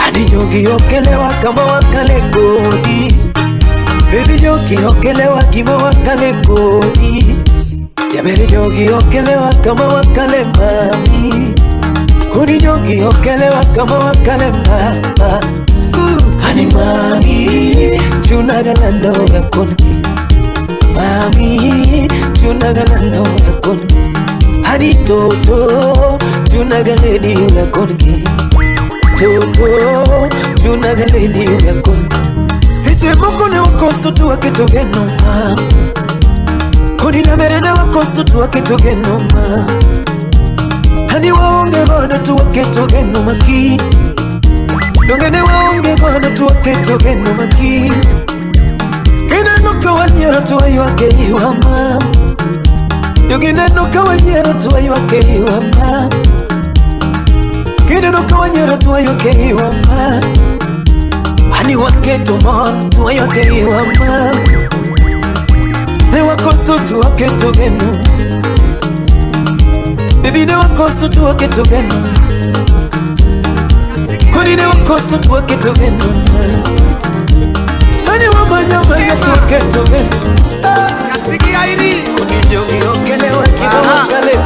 Ani jogi okelewa kama wakale kodi. Baby jogi okelewa kama wakale kodi. Jaberi jogi okelewa kama wakale mami. Kuni jogi okelewa kama wakale mama. Ani mami chunagalando yakon. Mami chunagalando yakon. Ani toto tunagaledi unakonki toto tunagaledi unakonki Seche moko ne wakoso to waketo geno ma Kodi na mere ne wakoso to waketo geno ma Ani waonge godo to waketo geno maki Donge ne waonge godo to waketo geno maki Kineno ka wanyiero to waywak e iwa Jogineno ka wanyiero to waywak e iwa Kineno ka wanyiero to waywak e iwa Ani waketo mor to waywak e iwa Ne wakoso to waketo geno Baby ne wakoso to waketo geno Koni ne wakoso to waketo geno Ani wamanya manya to waketo geno Koni jogi okelewa kibawakale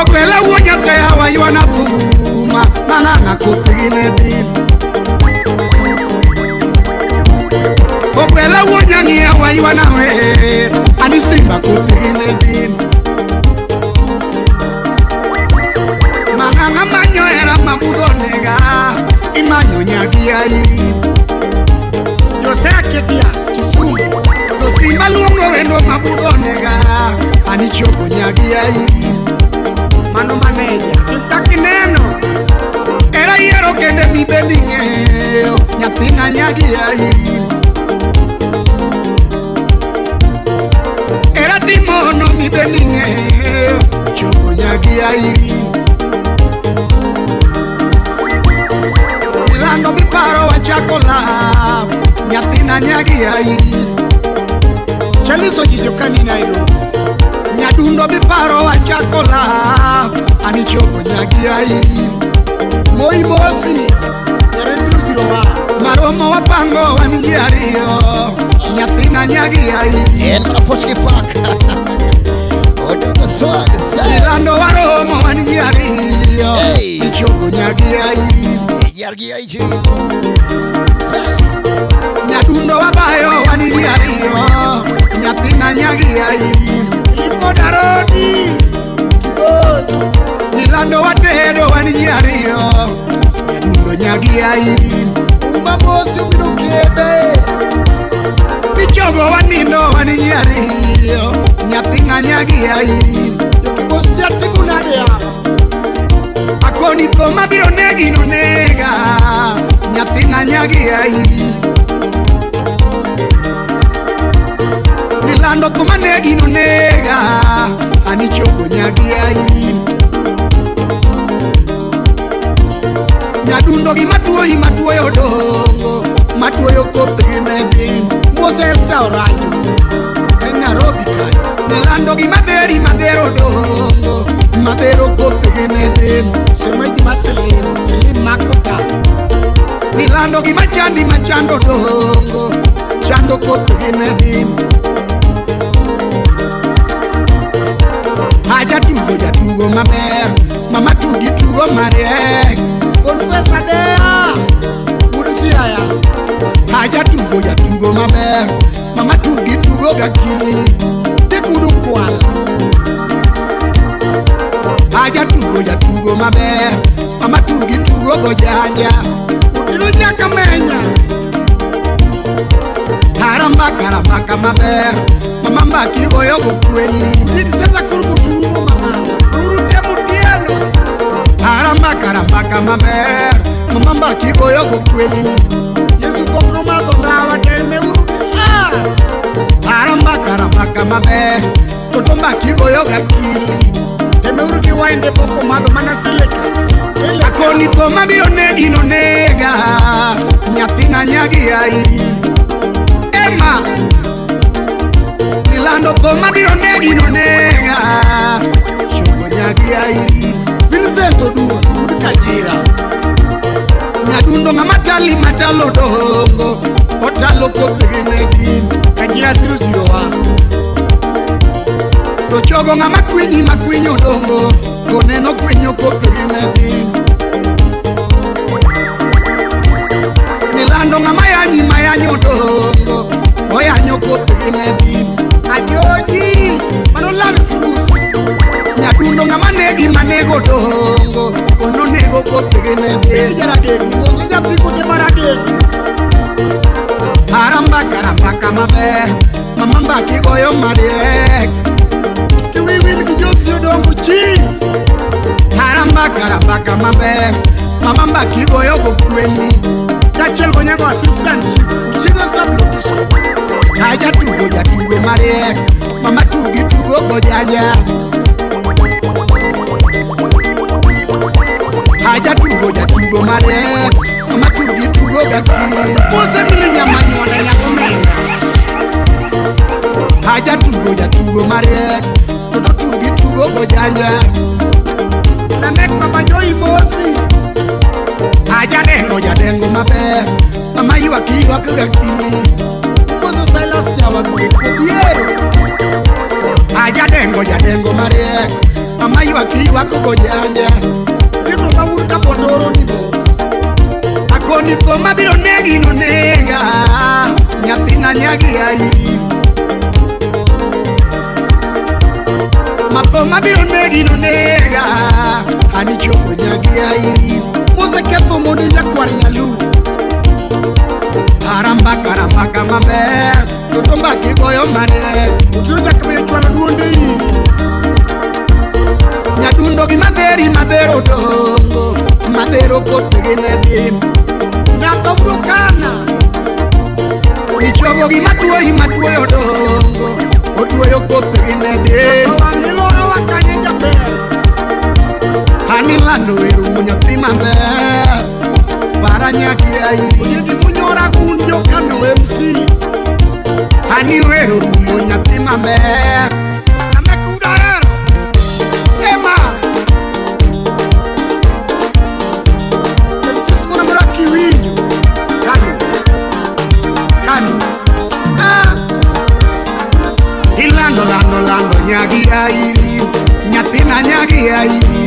Okwela wuo Nyasaye awaywana puma manana kothine din Okwela wuo nyangi awaywana wer ani simba kothine din Manana manyo era mabudho nega imanyo nyagi airi Jose Aketias Kisumu To simba luongo wendo mabudho nega ani chopo nyagi airi Mano maneja Kintakineno Era yiero kende mibendi ng'eyo Nyathina nyagi airi Era timono mibendi ng'eyo Chopo nyagi airi Milando miparo wachako law Nyathina nyagi airi Chaliso jijo kani Nairobi Nyadundo miparo wachako law Ani chopo nyagi airi Moi mosi Ere 001 Maromo wapango wan ji ariyo Nyathina nyagi airi En mana Portuguese Park. Odogo swag sana. Milando waromo wan ji ariyo Hey. Ichopo nyagi airi Nyagi airi. Sa. Nyadundo wabayo wan ji ariyo Nyathina nyagi airi Lipo darodi Kibos Milando watedo wan ji ariyo Nyadundo nyagi airi Uma mosi mino kebe Michogo wanindo wan ji ariyo Nyathina nyagi airi Jokibos jatimu nade ya Akoni tho mabiro negi no nega Nyathina nyagi airi Milando tho manegi no nega Ani chogo nyagi airi Nyadundo gi matuoyi matuoyo dongo Matuoyo koth gi ne piny Moses ta Oranjo En Nairobi kanyo Milando gi madheri madhero dongo Madhero koth gi ne piny Semeji masilim silim makota Milando gi machandi machando dongo Chando koth gi ne piny Haja tugo jatugo maber Mama tugi tugo mariek Bonfesa dea Wuod Siaya Haja tugo jatugo maber Mama tugi tugo gakili Digudu kwala Haja tugo jatugo maber Mama tugi tugo gojanja Utino nyaka menya Haramba karambaka maber Mama mbaki goyo gokweli Sasa kurumuturumo mama Urute mutieno Haramba karambaka maber Mama mbaki goyo gokweli Yesu pok nomadho ndawa teme urute ah! Haramba karambaka maber Toto mbaki goyo gakili Teme uru gi wine pok omadho mana silikas Akoni tho mabiro negi no nega Nyathina nyagi airi Emma Milando tho mabiro negi no nega Chogo nyagi airi Vincent Oduor wuod Kajira Nyadundo ng'ama tali matalo dongo Otalo koth gi ne din Kajira 001 To chogo ng'ama kwinyi makwinyo dongo Koneno kwinyo koth gi ne din Milando ng'ama yanyi mayanyo dongo Oyanyo koth gi ne din nego dongo kono nego kotegene be jaradek mose japiko te maradek aramba karamba kamabe mama mbaki goyo mariek kiwiwil gi josi odongo chi aramba karamba kamabe mama mbaki goyo gokweni kachiel gonyago assistant chief uchigo sub location aja tugo jatugo mariek mama tugi tugo gojaja aja tugo jatugo mariek mama tugi tugo gakili mose mili nyamanyuola nyakomenda aja tugo jatugo mariek toto tugi tugo gojanja Lamek mama joy mosi aja dengo jadengo maber mama ywak ywak gakili Mose Silas jawa kobiero aja dengo jadengo mariek mama ywak ywak gojanja Ibro mawur kapondoro ni mos akoni tho mabiro negi no nega nyathina nyagi airi mapo mabiro negi no nega ani chopo nyagi airi Mose ketho mondi nyakwar nyalu aramba karamba kamaber toto mbaki goyo mane utiro jakamiyo chwalo duonde iri nyadundo gi madheri madhero dongo madhero kotegene din ng'ato brukana ichogo gi matuoyi matuoyo dongo otuoyo kotegene din wang'ni loro wakanye jaber ani lando wero nyathi maber para nyagi airi oyegi munyora gunjo kano MCs ani wero rumo nyathi maber amekudahero ema MCs moro moro kiwinjo kano kano ah ilando lando lando nyagi airi nyathina nyagi airi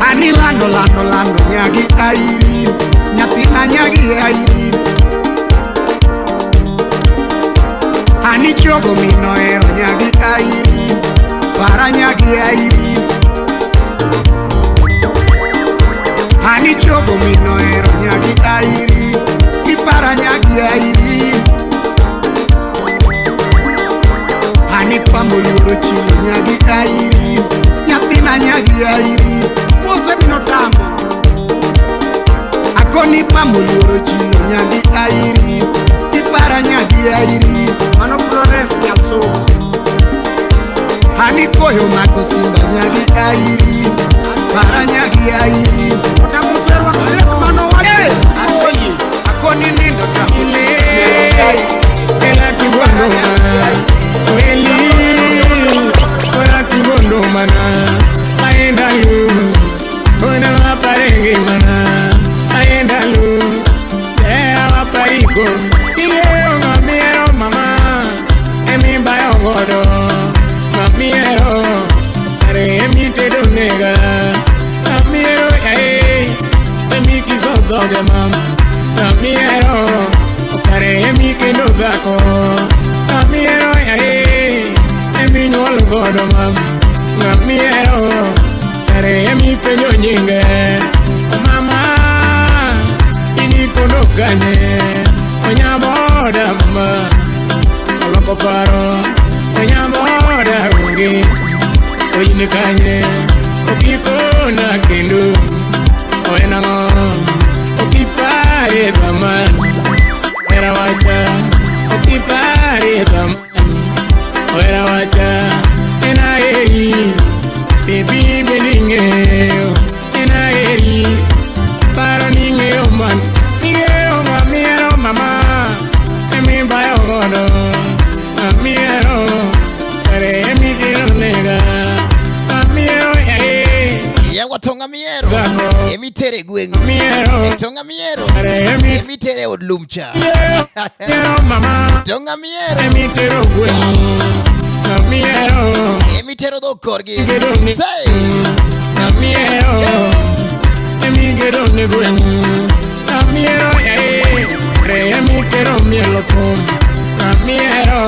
ani lando lando lando nyagi airi nyathina nyagi airi ani chogo minoero nyagi airi para nyagi airi ani chogo minoero nyagi airi ipara nyagi airi ani pamoluoro chilo nyagi airi nyathina nyagi airi Mose minotamo akoni pamoluoro chilo nyagi airi ipara nyagi airi mano Florence Nyasoba ani koyo mako simba nyagi airi para nyagi airi otamuserwa kodek mano wacho akoni akoni nindo tamusimba nyagi airi ela kibondo weli ora kibondo mana aenda lu ona waparenge mana aenda lu ea wapaiko ileo mamiero mama emi bayo godo mamiero are emi tedo nega mamiero ae emi kisodo de mam mamiero are emi kendo dako mamiero ae emi nyuol godo mam mamiero are emi penyo nyinge mama ini kono kanye onyaboda mama oloko paro onyaboda onge oyine kanye okikona kendo oenang'o okipare thaman era wacha okipare thaman oera wacha en aheri baby bening'eyo en aheri paro ning'eyo man ing'eyo mamiero mama emibayo godo mamiero kare emikiro nega mamiero yae yawatonga miero emitere gweng' tonga miero emitere od lum cha mama tonga miero emitero gweng' mamiero emitero dhok korgi say mamiero emigero ne gweng' mamiero yae re emitero mielo thum mamiero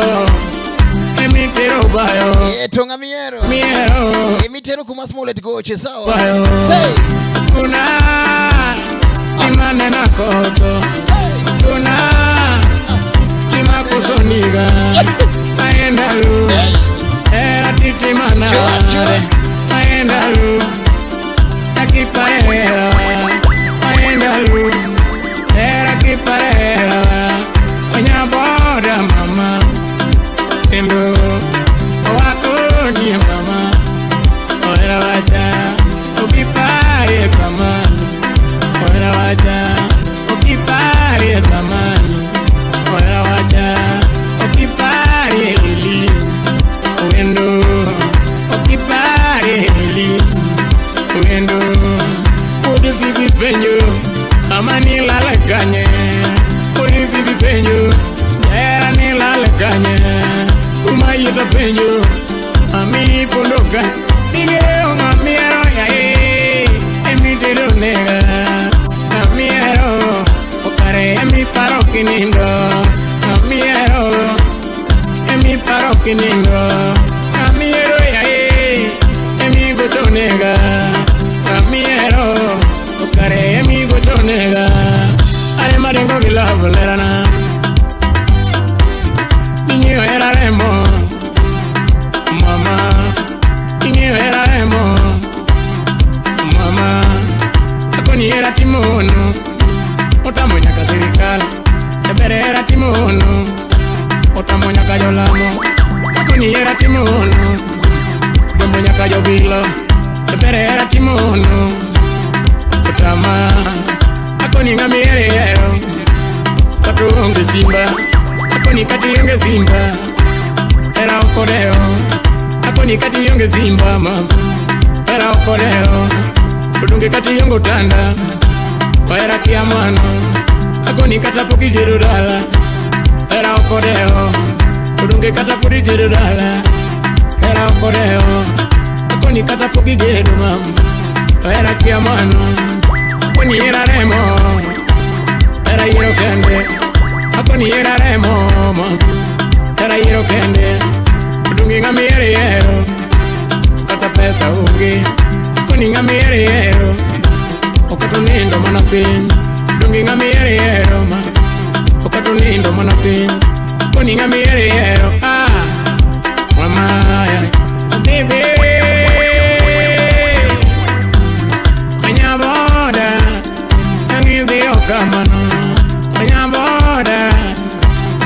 emitero bayo Tonga miero. Miero. Emitero kuma Smollett goche sawa. Bayo. Say. Kuna imanena koso. Say. Kuna imakusoniga. Aendalu. Era titimana. Chua, Aendalu. Akiparera. Aendalu. Era kiparera. Onyaboda mama. Kendo wakoni mama. Ora wacha ukipare zamani. Ora wacha ukipare zamani. Ora wacha ukipare ili. Uendo ukipare ili. Uendo udifibi penyo amani lalakanye. Udifibi penyo era ni lalakanye. Umayita penyo ami pondoka. Nigeo ngamiero ya e emitero nega. Ngamiero okare emi parokinindo. Ngamiero emi parokinindo. Ngamiero ya e emi gotonega. Ngamiero okare emi gotonega. Are marengo gilabulerana. Niño era remo, mamá. Niño era remo, mama. Akoni era timono, otamonya ka serikal. Ebere era timono, otamonya ka jolamo. Akoni era timono, otamonya ka jobilo. Ebere era timono, otama. Akoni ngamiere ero, katu onge simba. Akoni kati yonge simba, era okoreo. Akoni kati yonge simba mama, era okoreo. Udunge kati yongo tanda, era kia mwana. Akoni kata pokijiru dala, era okoreo. Udunge kata pokijiru dala, era okoreo. Akoni kata pokijiru mama, era kia mwana. Akoni era remo, era yero kende. Akoni era remo, era yero kende. Udungi ngamiere yero, kata pesa ungi. Akoni ngamiere yero, okatunindo mana piny. Udungi ngamiere yero ma, okatunindo mana piny. Akoni ngamiere yero, ah, mama ya, baby. Anyaboda, angidhi okamano. Anyaboda,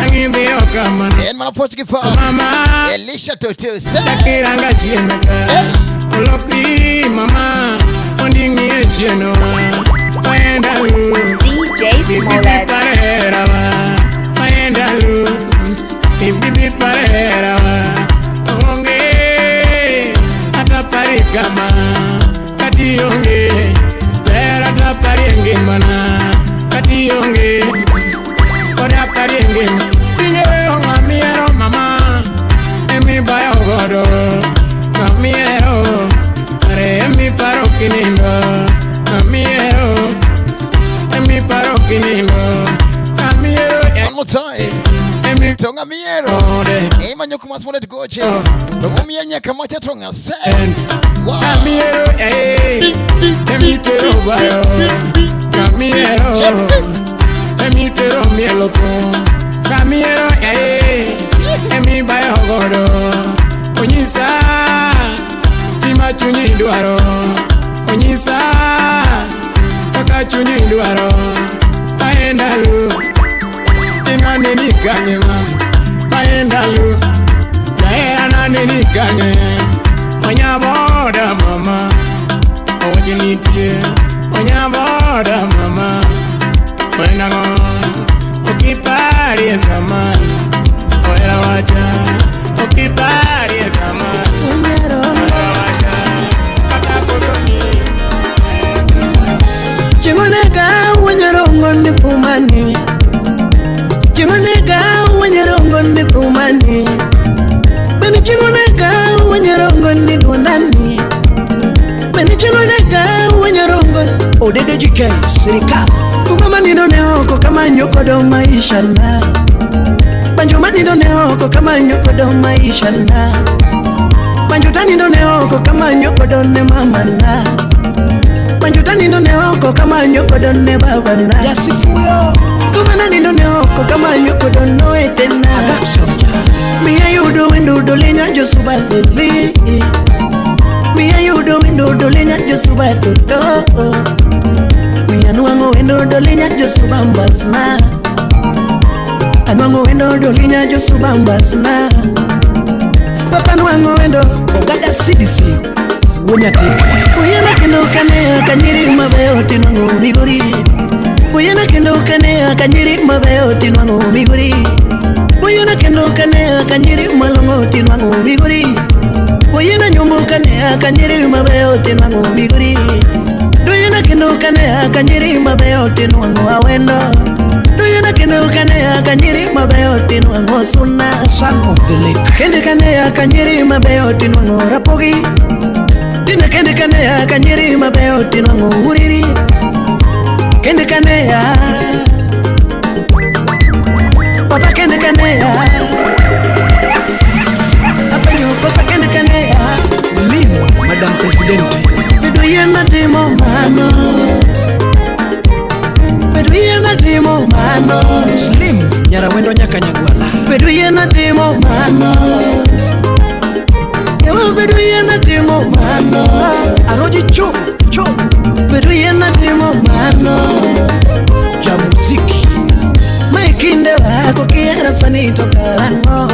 angidhi okamano. En mana poch gi pa. Mama. Elisha Toto say. Takiranga chienaka. Olokri mama, ondingi echieno. Paendalu. DJ Smollett. Parera, paendalu. Bibi parera. Onge ataparikama. Kati onge. Pera ataparienge mana. Kati onge. Koda parienge. Dinge ngamiero mama. Emi bayo godo. Ngamiero. Are emi parokinindo. Ngamiero. Emi parokinindo. Ngamiero. One more time. Emi Tonga miero. Emanyo kuma Smollett goche. Omia nyaka macha tonga say. Wow. Ngamiero eh. Emi tero bayo. Ngamiero. Emi tero mielo ko. Ngamiero eh. Emi bayo godo. Onyisa gima chunyi dwaro. Onyisa kaka chunyi dwaro. Paendalu. Inane ni kanye ma. Paendalu. Jaera nane ni kanye. Onyaboda mama. Owacho nitie. Onyaboda mama. Wenang'o okipari e zamani. Ohera wacha okipari e zamani. Ohera wacha kata kosoni. Chimonega wenyerongo ni kumani. Chimonega wenyerongo ni kumani. Beni chimonega wenyerongo ni dondani. Beni chimonega wenyerongo odede jike serikali. Fuma manino ne oko kama nyokodo maisha na. Banjo manino ne oko kama nyokodo maisha na. Manjuta nindo ne oko kama nyokodone mamana. Manjuta nindo ne oko kama nyokodone babana. Jasifuyo. Kumana nindo ne oko kama nyokodono etena. Miya yudo wendo dolinya josuba doli. Miya yudo wendo dolinya josuba dodo. Miya nuango wendo dolinya josuba mbasna. Anwango wendo dolinya josuba mbasna. Papa nuango wendo Ogada CDC Wuonyateke. Uyena kendo kane akanyiri mabeyo tinwango migori. Uyena kendo kane akanyiri mabeyo tinwango migori. Uyena kendo kane akanyiri malongo tinwango migori. Uyena nyombo kane akanyiri mabeyo tinwango migori. Duyena kendo kane akanyiri mabeyo tinwango awendo. Duyena kendo kane akanyiri mabeyo tinwango suna. Son of the lake. Kende kane akanyiri mabeyo tinwango rapogi. Tina kende kane akanyiri mabeyo tinwango uriri. Kende kane ya papa kende kane ya apenyo kosa kende kane ya Live, Madam Presidente. Bedo yena timo mano. Bedo yena timo mano. Slim Nyarawendo nyaka Nyagwala. Bedo yena timo mano. Ewa bedo yena timo mano. Aroji cho cho Bedo yena timo mano. ja muziki. Maikinde wako kiara sani to karango.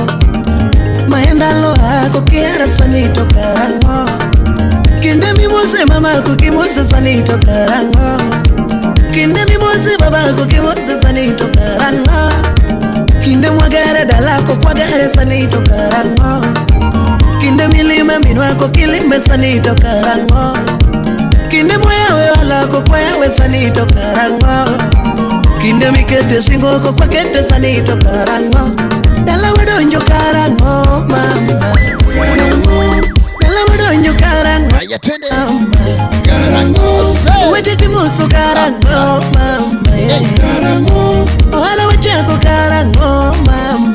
Maendalo wako kiara sani to karango. Kinde mimose mama ko kimose sani to karango. Kinde mimose baba ko kimose sani to karango. Kinde mwagare dalako kwagare sani to karango. Kinde milima minwako kilime sani to karango. Kinde mwayawe walako kwayawe sani to karango. Kinde mikete singo ko kwakete sani to karango. Dala wedonjo karango mama. Dala wedonjo karango. Haya twende. Karango. Wetete muso karango mama. Karango. Ohala wachako karango mama.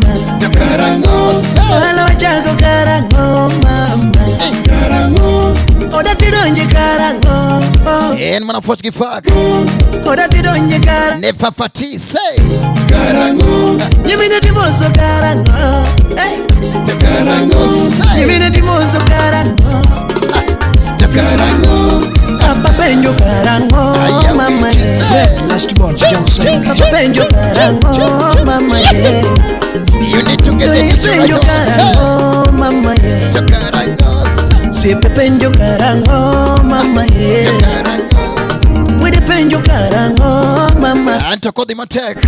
Karango. Ohala wachako karango mama. Karango. Oda tidonje karango. En mana fuach gi fak. Oda tidonje karango. Ne papati say. Karango. Nyimine timoso karango. Eh. Karango. Say. Nyimine timoso karango. Karango. Papa penjo karango mama ye. Last born Johnson. Papa penjo karango mama ye. You need to get the picture right Penjo on. Say. karango mama ye. Karango. Sipe penjo karango mama ye. Karango. Wede penjo karango mama. Anto kodhi matek.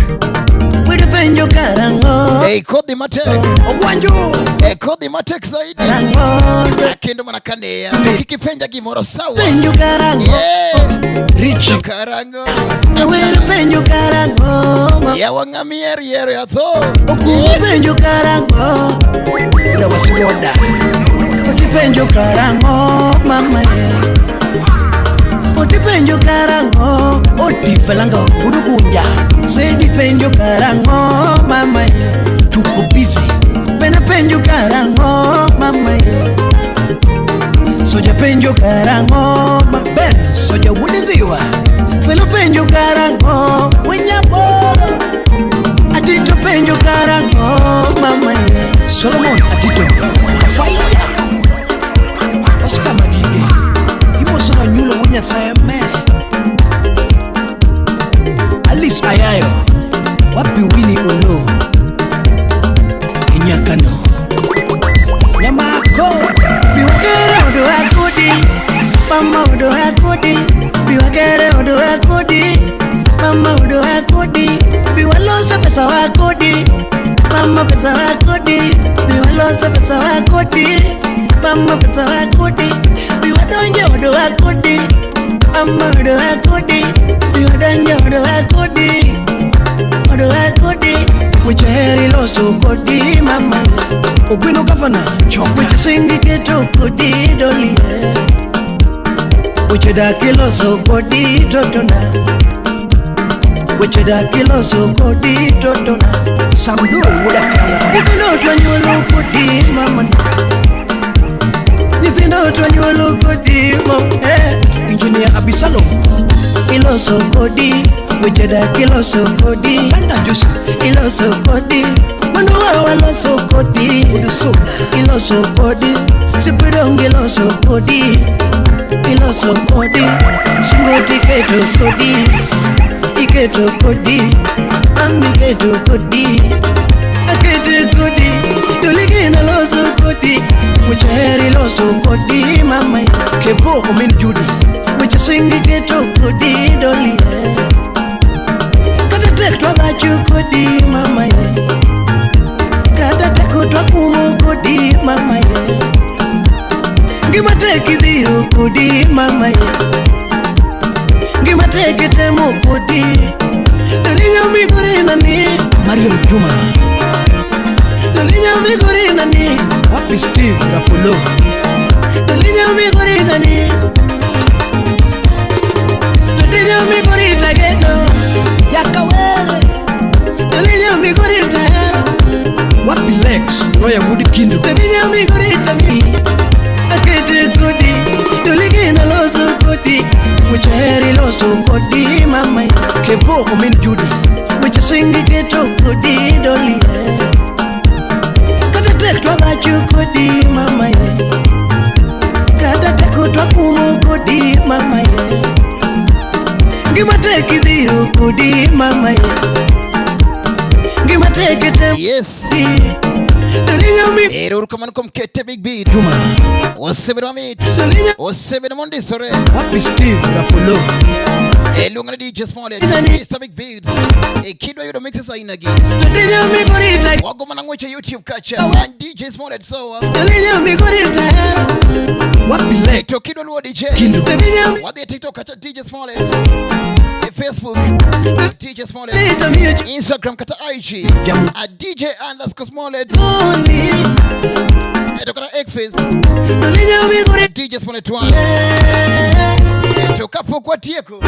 Wede penjo karango. Ei kodhi matek. Ogwanjo. E kodhi matek zaidi. Karango. Kendo mana kandeya. Kik ipenja gimoro sawa. Penjo karango. Yeah. Rich. Karango. Awero penjo karango mama. Yawa ng'amier yiero ya tho. Okumu penjo karango. Da wasiboda. Oti penjo karango mama ye. Oti penjo karango. Oti felanga udugunja. Sedi penjo karango mama ye. Tuko busy. Pena penjo karango mama ye. Soja penjo karango ma Ben soja wudidhiwa. Felo penjo karango winyabolo. Atito penjo karango mama ye. Solomon Atito. Faida. Oscar Magige. Imosono nyulo wunyasaye me. Alice Ayayo. Wapi Winnie Olo. Inyakano. Nyamako. Biwagere odo akodi, mama odo akodi. Biwagere odo akodi, mama odo akodi. Biwalosa pesa wakodi, mama pesa wakodi. Biwalosa pesa wakodi, mama pesa wakodi. Biwadonje odo akodi, mama odo akodi. Biwadonje odo akodi, odo akodi. Wicheri loso kodi mama. Ogweno gavana. Choka. Weche singi keto kodi doli. Weche dak iloso kodi totona. Weche dak iloso kodi totona. Samdul Wudakala. Nyithindo to nyuolo kodi mama. Nyithindo to nyuolo kodi mo Engineer Abisalom Iloso kodi Weche dak iloso kodi Banda Joseph Iloso kodi Manuwa waloso kodi Iloso kodi Sipidong iloso kodi Iloso kodi Singoti iketo kodi Iketo kodi Ami iketo kodi Akete kodi Tuligina loso kodi Mucheri loso kodi mama Kebo Omin Judy Weche singi keto kodi doli Kata tek twadhachu kodi mama Kata tek twakumo kodi mama Ngima tek idhiro kodi mama Ngima tek itemo kodi Dolinya migore nani Marion Juma Dolinya migore nani Wapi Steve Rapolo Dolinya migore nani Dolinya migore tageno Yakawere Dolinya migore tahera Wapi Lex Lawyer Woody Kindo Dolinya migore tami Akete kodi Doligina loso kodi Mucheri loso kodi mama Kebo Omin Judy Weche singi keto kodi doli Kata tek twadhachu kodi mama Kata tek twakumo kodi mama Ngima tek idhiro kodi mama Ngima tek itemo Yes. Ero kamano kuom kete big beat. Juma Osebedo mamit. Osebedo mondisore. Wapi Steve Rapolo Iluongo ni DJ Smollett. Mr. Big Beats. E kidwa yudo mixes aina gi. Dolinya migori ta Wago mana ng'weche YouTube kacha. An DJ Smollett so. Dolinya migori ta Wapi Lex To kidwa luwo DJ. Kindo Wadhi e TikTok kacha DJ Smollett. E Facebook DJ Smollett. Leta miyo Instagram kata IG Jamu. at DJ underscore Smollett. choni E to kata X-Face Dolinya migori DJ Smollett 1. To kapok watieko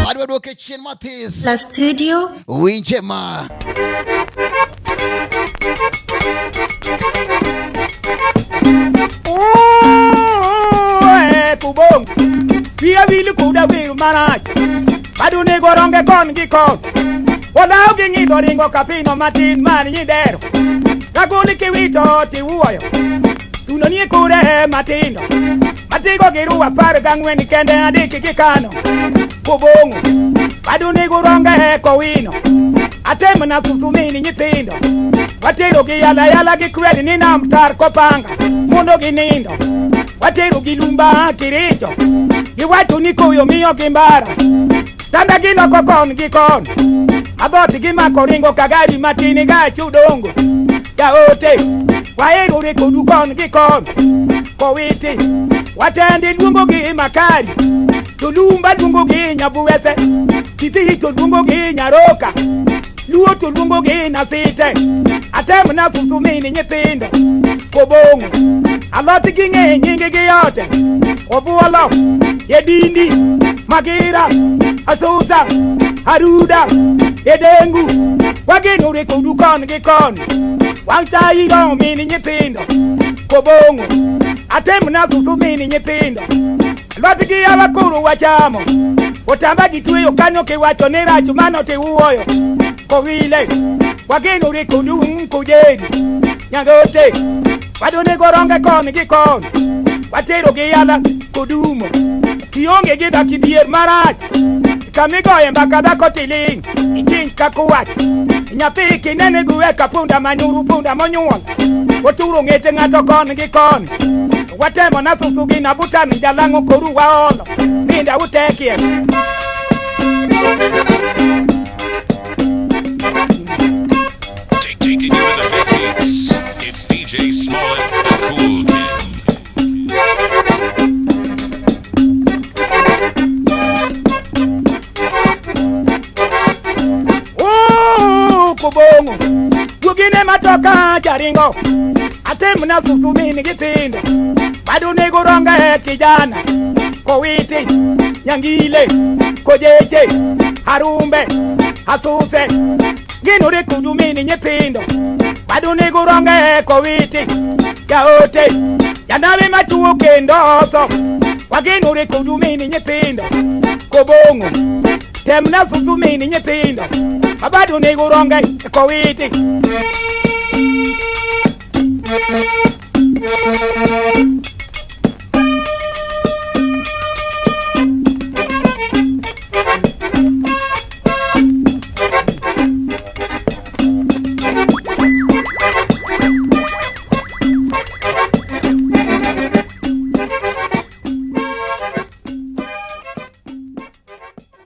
adwa duoke chien mathis. La studio Winje ma. Kubong Wiya wil koda wer marach Badu nego ronge kon gi kon Olaw gi ng'idho ringo kapino matin man nyidero Ragol kiwito tiwuoyo Tuno nie kore matindo Matigo gi ruwa 14 kende adek gi kano Kubong'o Badu nego ronge kowino Atem na susumini nyithindo Watero gi yala yala gi kwedi ni nam tar kopanga Mondo ginindo Watero gi lumba kiricho Giwacho ni koyo miyo gi mbara Tanda giloko kon gi kon Adhot gimako ringo kagari matin gach odongo Jaote waherore kodu kon gi kon Kowiti Watende luongo gi makari To lumba luongo gi nyabuwethe Kisii to luongo gi nyaroka Luo to luongo gi nasite Atem na susumini nyithindo Kobong'o Alot gi ng'e nying gi yote Obuolo Yedindi Magira Asusa Aruda Edengu Wagenore kodu kon gi kon Wang' tayi romo min nyithindo Kobong'o Atem na susumini nyithindo Alot gi yawa koro wachamo Otamba gitweyo kanyo kiwacho ni rach mano tiwuoyo Kowile Wagenore kodu kojeri Nyangote Wadonego ronge kon gi kon Watero gi yala kodumo Kionge gi dak dhier marach Kamigoye mbaka dhako tiling' Iting' kaka Nyathi kinene gue ka punda manyuru punda monyuol Oturo ng'ete ng'ato kon gi kon Watemo na susu gi nabutan jalang'o koru waolo Ninda utekie Taking you to the big beats. It's DJ Smollett, the cool kid. Kubong'o Guogine matoka jaringo Atem na susu min gi tindo Badu nego ronge kijana Kowiti Nyangile Kojeche Harumbe Asuse Ginore kudu min nyithindo Badu nego ronge kowiti Jaote Janabi matuo kendo otho. Wagenore kodu mini nyithindo. Kobong'o. Temna susu mini nyithindo. Abado nego ronge kowiti.